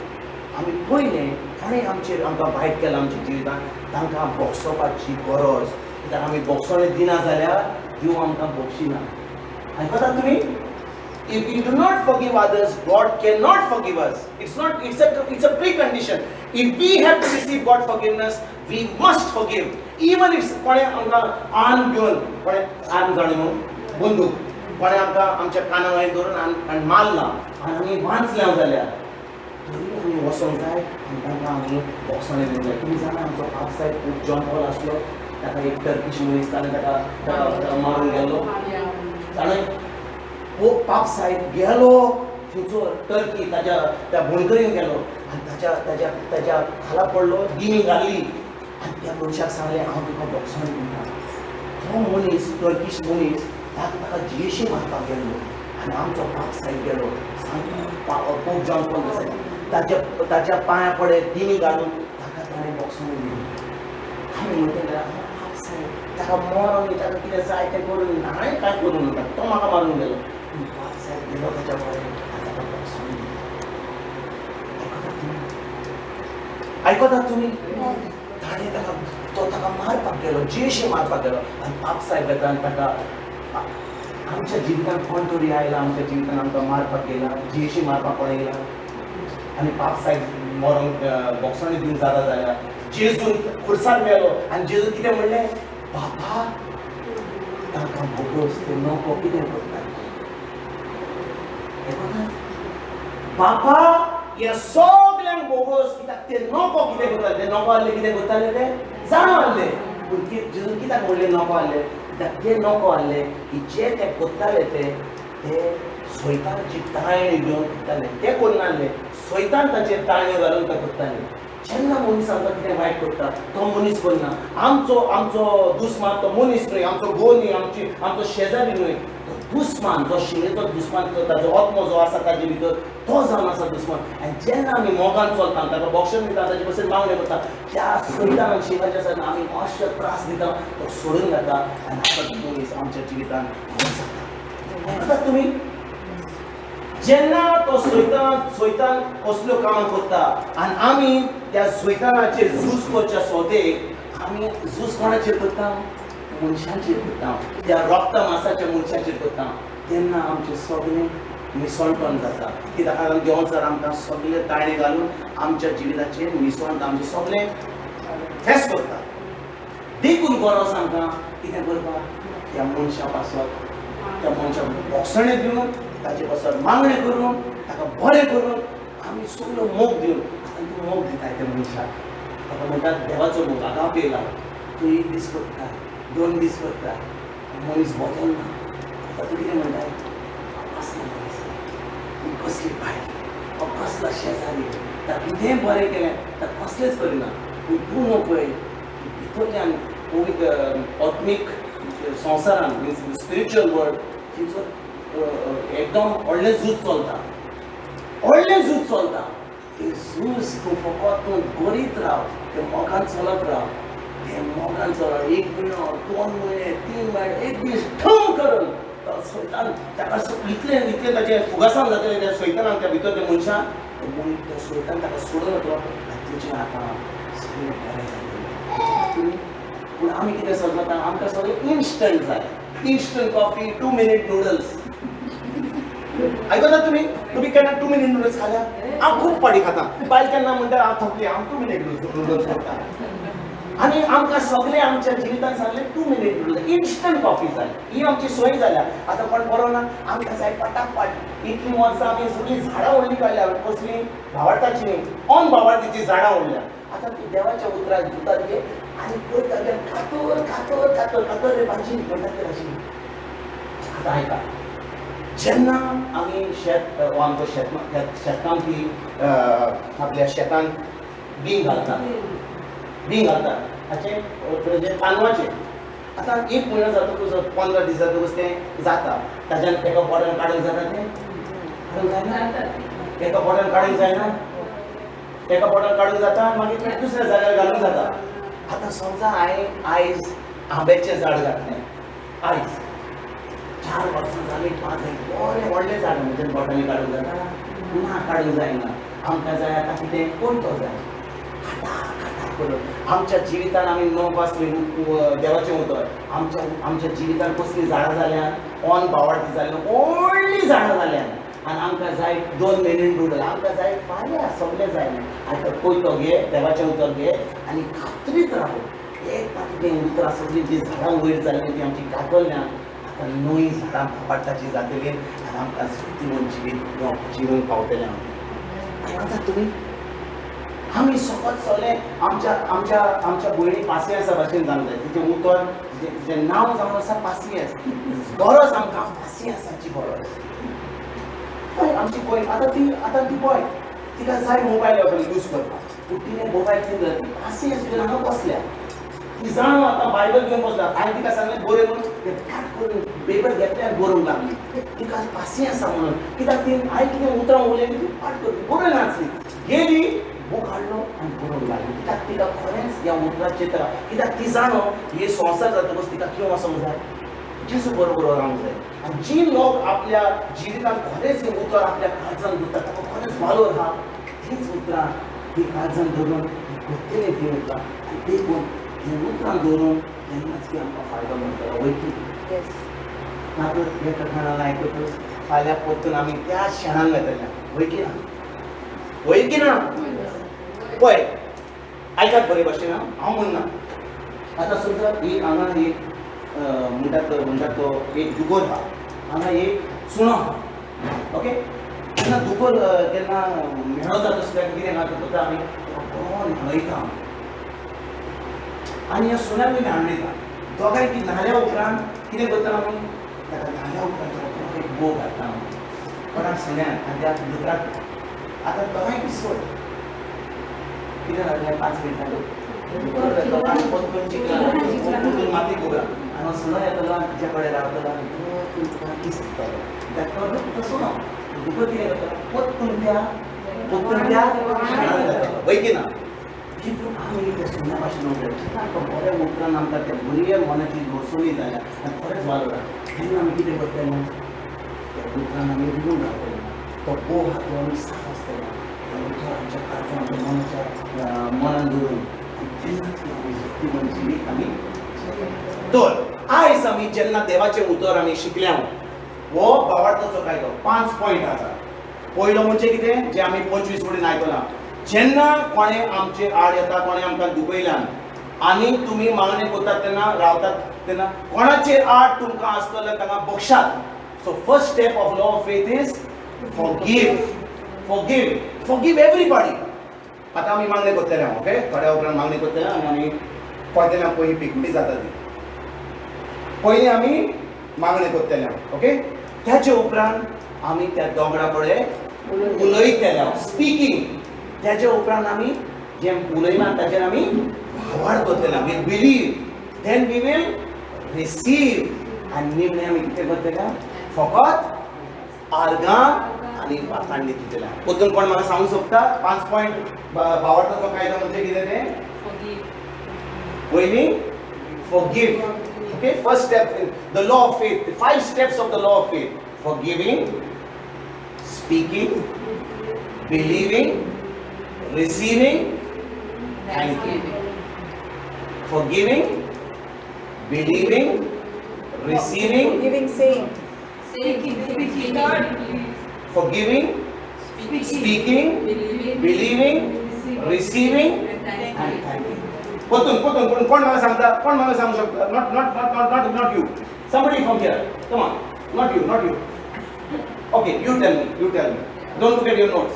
आमी पयलें कोणें आमचेर आमकां वायट केलां आमच्या जिवितांत तांकां भोगसोवपाची गरज. कित्याक आमी भोगसोणे दिना जाल्यार देव आमकां भोगशिना. आयकतात तुमी? If we do not forgive others, God cannot forgive us. It's not, it's a precondition. If we have to receive God forgiveness, we must forgive. Even if कोणें आमकां आर्म घेवन, कोणें आर्म जाणा न्हू, बंदूक, कोणें आमकां आमच्या काना वयर धरून आनी मारला आनी आमी वांचल्या जाल्यार तरी आमी वचोंक जाय आनी तांकां आमी भोगसणें दिवंक जाय. तुमी जाणा आमचो पाप सायब जॉन पॉल आसलो, ताका एक टर्किश मनीस ताणें ताका मारून गेल्लो. जाणा हो पाप सायब गेलो थंयसर टर्की ताज्या त्या भोंयकडेन गेलो आनी ताज्या ताज्या ताज्या खाला पडलो, दिमी घाली आनी त्या मनशाक सांगलें, हांव तुका भोगसण दिता. तो मनीस टर्किश मनीस ताका जियेशी मारपाक गेल्लो आनी आमचो पाप सायब गेलो पोप जॉन पॉल ताज्या ताज्या पांया पडे दिमी घालून ताका ताणें भोगसण दिली. आमी म्हणटले पाप सायब ताका मरोन ताका कितें जाय तें करून हांवें कांय करूं नाका, तो म्हाका मारून गेलो. पूण पाप सायब गेलो ताच्या कडेन आनी ताका भोगसण दिली. आयकतात तुमी? आयकतात तुमी? ताणें ताका तो ताका मारपाक गेलो, जियेशी मारपाक गेलो आनी पाप सायब येता आनी ताका आमच्या जिवितांत कोण तरी आयला, आमच्या जिवितांत आमकां मारपाक गेला, जियेशी मारपाक कोण येयला आनी पाप सायब मरोंक भोगसणी दिवंक जाता जाल्यार जेजून खुर्सार मेलो आनी जेजून कितें म्हणलें, बाबा तांकां भोगोस, ते नको कितें करतात. बापा हे सगल्यांक बोगस कित्याक ते नको कितें करताले, ते नको आहले कितें करताले ते जाणा आहले. पूण जेजून कित्याक म्हणलें नको आहले, कित्याक ते नको आहले की जे ते करताले ते ते सैतानाची ताळणी घेवन करताले, ते करनासले, सैतान ताचेर ताळण्यो घालून ते करताले. जेन्ना मनीस आमकां कितें वायट करता तो मनीस करना, आमचो आमचो दुस्मान तो मनीस न्हय, आमचो घोव न्हय, आमची आमचो शेजारी न्हय, तो दुस्मान जो शिमेचो दुस्मान ताजो आत्मो जो आसा ताजे भितर तो जावन आसा दुस्मान. आनी जेन्ना आमी मोगान चलता, ताका बक्षण दिता, ताजे पसून मागणें करता, ज्या सैतानाक शिवाच्या आसा आमी मातशे त्रास दिता तो सोडून घाता आनी आतां मनीस आमच्या जिवितान जाता. आतां तुमी जेन्ना तो सैतान सैतान असल्यो कामां करता आनी आमी त्या सैतानाचेर झूज करच्या सोदेक आमी झूज कोणाचेर करता, मनशांचेर करता, त्या रोगता मासाच्या मनशाचेर करता, तेन्ना आमचें सगळें मिसळपण जाता. कित्याक कारण देवान सर आमकां सगळे ताळे घालून आमच्या जिविताचेर मिसळण आमचें सगळें फेस करता. देखून गरज आमकां कितें करपाक, त्या मनशा पासत त्या मनशाक बोगसणें दिवन ताचे पासत मागणें करून ताका बरें करून आमी सगळो मोग दिवन. आतां तूं मोग दिताय त्या मनशाक, ताका म्हणटात देवाचो मोग आगाप येयला, तूं एक दीस करता, 2 दीस करता, मनीस बदलना. आतां तूं कितें म्हणटाय, कसलो मनीस, कसली बायल, कसलो शेजारी, ताका कितेंय बरें केलें ताका कसलेंच करिना. पूण तूं न्हू पळय भितरल्यान पवित्र आत्मीक संवसारान मिन्स स्पिरिच्युअल वर्ल्ड थंयसर एकदम व्हडलें झूज चलता, व्हडलें झूज चलता. तें झूज तूं फकत तूं करीत राव, तें मोगान चलत राव, तें मोगान चलत 1 म्हयनो 2 म्हयने 3 म्हयने एक दीस ठम करून तो सैतान ताका इतलें इतलें ताचें फुगासांव जातलें त्या सैतानाक त्या भितर त्या मनशान तो सैतान ताका सोडून वतलो आनी तुजें आतां सगळें बरें जातलें. पूण आमी कितें समजता, आमकां सगळें इन्स्टंट जाय, इन्स्टंट कॉफी, 2 मिनीट नुडल्स. आयकता तुमी, तुमी केन्ना 2 मिनीट नुडल्स खाल्या? हांव खूब फावटी खाता. बायल केन्ना म्हणटा हांव थकली, हांव 2 मिनीट नुडल्स खाता. आनी आमकां सगळें आमच्या जिवितान सांगलें 2 मिनीट नुडल्स, इन्स्टंट कॉफी जाय, ही आमची सोय जाल्या. आतां कोण बरो ना, आमकां जाय पटापट. इतलीं वर्सां आमी सगळीं झाडां व्हडलीं काडल्या, कसलीं भावार्थाची न्ही, ऑन भावार्थीचीं झाडां व्हडल्या. आतां ती देवाच्या उतराक दितात घे आनी पळयता कातर कातर कातर कातर रे भाजी म्हणटात ते भाजी. आतां आयका, जेन्ना आमी शेत वा आमचो शेतकामती आपल्या शेतान बीं घालता, बीं घालता हाचें तांदळाचें. आतां 1 म्हयनो जातकूच 15 दीस जातकूच तें जाता, ताज्यान एका बोटान काडूंक जाता, तें काडूंक जायना, एका बोटान काडूंक जायना, एका बोटान काडूंक जाता आनी मागीर दुसऱ्या जाग्यार घालूंक जाता. आतां समजा हांवें आयज आंब्याचें झाड घातलें, आयज 4 वर्सां जालीं 5 जालीं, बरें व्हडलें झाड, म्हणजे बोटांनी काडूंक जाता ना, काडूंक जायना. आमकां जाय आतां कितें कोयतो जाय, खाता खाता करून आमच्या जिवितान आमी नो पासली देवाचें उतर आमच्या आमच्या जिवितान कसलीं झाडां जाल्यान, ऑन भावार्थी जाल्यान, व्हडलीं झाडां जाल्यान आनी आमकां जाय 2 मिनीट नुडल, आमकां जाय फाल्यां सगळें जाय. आतां कोयतो घे, देवाचें उतर घे आनी खात्रीत राव. एक फावटी तें उतरां सगळीं जीं झाडां वयर जाल्लीं तीं आमचीं कातरल्यान आतां नवीं झाडां भावार्थाचीं जातलीं आनी आमकां जैतिवंत जिवीत जिवन पावतलें. आमी आयकतात तुमी, आमी सगळें सगळें आमच्या आमच्या आमच्या भयणी पासियेंसा भाशेन जावंक जाय. तिचें उतर तिचें नांव जावन आसा पासियेंस. गरज आमकां पासियेंसाची गरज. पळय आमची भयण आतां ती आतां ती पळय तिका जाय मोबायल यूज करपाक, पूण तिणें मोबायल दिलो, ती पासियेंस घेवन हांगा बसल्या, ती जाणो आतां बायबल घेवन बसल्या. हांवें तिका सांगलें बरय म्हणून, तें काट करून पेपर घेतलें आनी बरोवंक लागली. तिका पासियेंस आसा म्हणून, कित्याक ती हांवें कितें उतरां उलयलीं ती पाठ करून बरोवन नासली, गेली बूक हाडलो आनी बरोवंक लागली. कित्याक तिका खरेंच ह्या उतराचेर ताका, कित्याक ती जाणो हे संवसार जातकच तिका कितें वचोंक जाय, जेजू बरोबर रावंक जाय. आनी जी लोक आपल्या जिवितान खरेंच हें उतर आपल्या काळजान दवरता ताका खरेंच वालोर आहा, तीच उतरां ती काळजान दवरून करतली ती उतरां. आनी देखून हीं उतरां दवरून तेन्नाच की आमकां फायदो मेळटलो, वय की ना तर हे प्रकरणान आयकतच फाल्यां परतून आमी त्या क्षणान वेतले, वय की ना, वय की ना. पळय आयकात बरे भाशेन, हांव म्हणना. आतां समजा ही हांगा एक म्हणटात म्हणटात तो एक दुगोर आहा, हांगा एक सुणो आहा, ओके. जेन्ना दुकर केन्ना म्हेळो जाता आसल्यार कितें करता आमी बरो न्हाणयता आनी ह्या सुण्याक बी न्हाणयता. दोगांय ती न्हाल्या उपरांत कितें करता आमी ताका न्हाल्या उपरांत ताका बरो एक बो घालता आमी कोणाक सुण्याक आनी त्या दुकराक. आतां दोगांय बी सोड कितें जालें 5 मिनटां दुकर जातलो आनी परतून चिकला माती गोबरा आनी सुणो येतलो आनी तुज्या कडेन रावतलो आनी परतून तुका किस दितलो. तुका सुणो दुकर कितें करतलो परतून त्या शाणान जातलो वय की ना. तितून आमी त्या सुण्या भाशेन उलयता जेन्ना आमकां बऱ्या उतरान आमकां त्या बऱ्या मनाची घोसोवणी जाल्या आनी खरेंच वालोर आसा तेन्ना आमी कितें करतले त्या उतरान आमी रिगून रावतले. तो बो आहा तो आमी साफ आसतले त्या उतर आमच्या काळजान आमच्या मनाच्या मनान दवरून आनी तेन्नाच आमी जगतीमन जिवीत आमी. तर आयज आमी जेन्ना देवाचें उतर आमी शिकल्या हो भावार्थाचो कायदो 5 पॉयंट आसा. पयलो म्हणजे कितें जें आमी 25 वडीन आयकलां, जेन्ना कोणें आमचे आड येता कोणें आमकां दुखयल्यान आनी तुमी मागणें करतात तेन्ना रावतात तेन्ना कोणाचेर आड तुमकां आसतलें ताका बक्षात. So first step of law of faith is forgive. Forgive. Forgive everybody. आतां आमी मागणें करतले ओके थोड्या उपरांत मागणें करतले आनी आमी पळयतले पयलीं पिकणी जाता ती. पयलीं आमी मागणें करतले ओके. त्याचे उपरांत आमी त्या दोंगरा कडेन उलयतले स्पिकींग. त्याच्या उपरांत आमी जें उलयना ताचेर आमी भावार्थ करतले we believe then we will receive. आनी निमणें आमी कितें करतले फकत आर्गां आनी वाखाण दितले. परतून कोण म्हाका सांगूंक सोदता 5 पॉयंट भावार्थाचो कायदो म्हणजे कितें तें? पयलीं forgive. Okay, first step the law of faith, the 5 steps of the law of faith: forgiving, speaking, believing, receiving, thanking. Forgiving, believing, receiving, forgiving, saying, speaking, forgiving, speaking, believing, receiving and thanking. परतून परतून कोण म्हाका सांगता? कोण म्हाका सांगू शकता? Not not not not not not you, somebody from here, come on. Not you, not you. Okay, you tell me, you tell me. Don't look at your notes.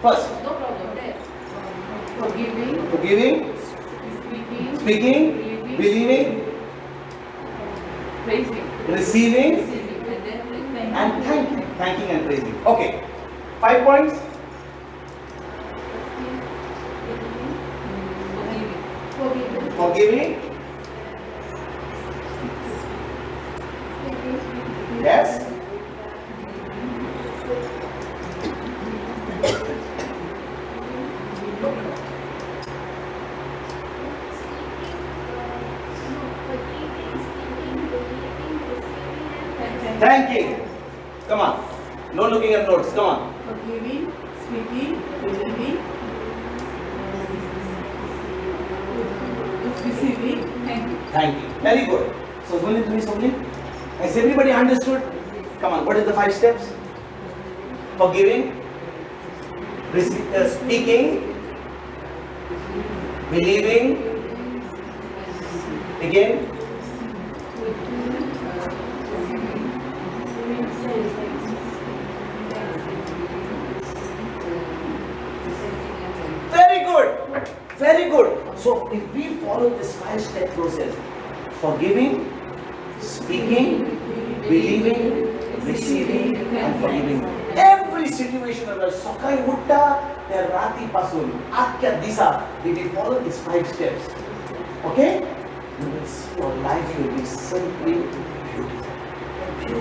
First. No problem. Forgiving, forgiving, speaking, believing, praising, receiving, and thanking. Thanking and praising. Okay, 5 points. Forgiving. Yes. Thanking. Come on. No looking at notes. Come on. Forgiving, speaking, believing, receiving, thanking. Thanking. Very good. So, Somli, has everybody understood? Come on. What is the 5 steps? Forgiving, speaking, believing, again. Very good. Very good. So if we follow this 5-step process, forgiving, speaking, believing, receiving and forgiving. Every situation of सकाळी उठता ते राती पासून आख्या दिसा, if we follow these 5 steps, okay, you will see your life will be simply beautiful.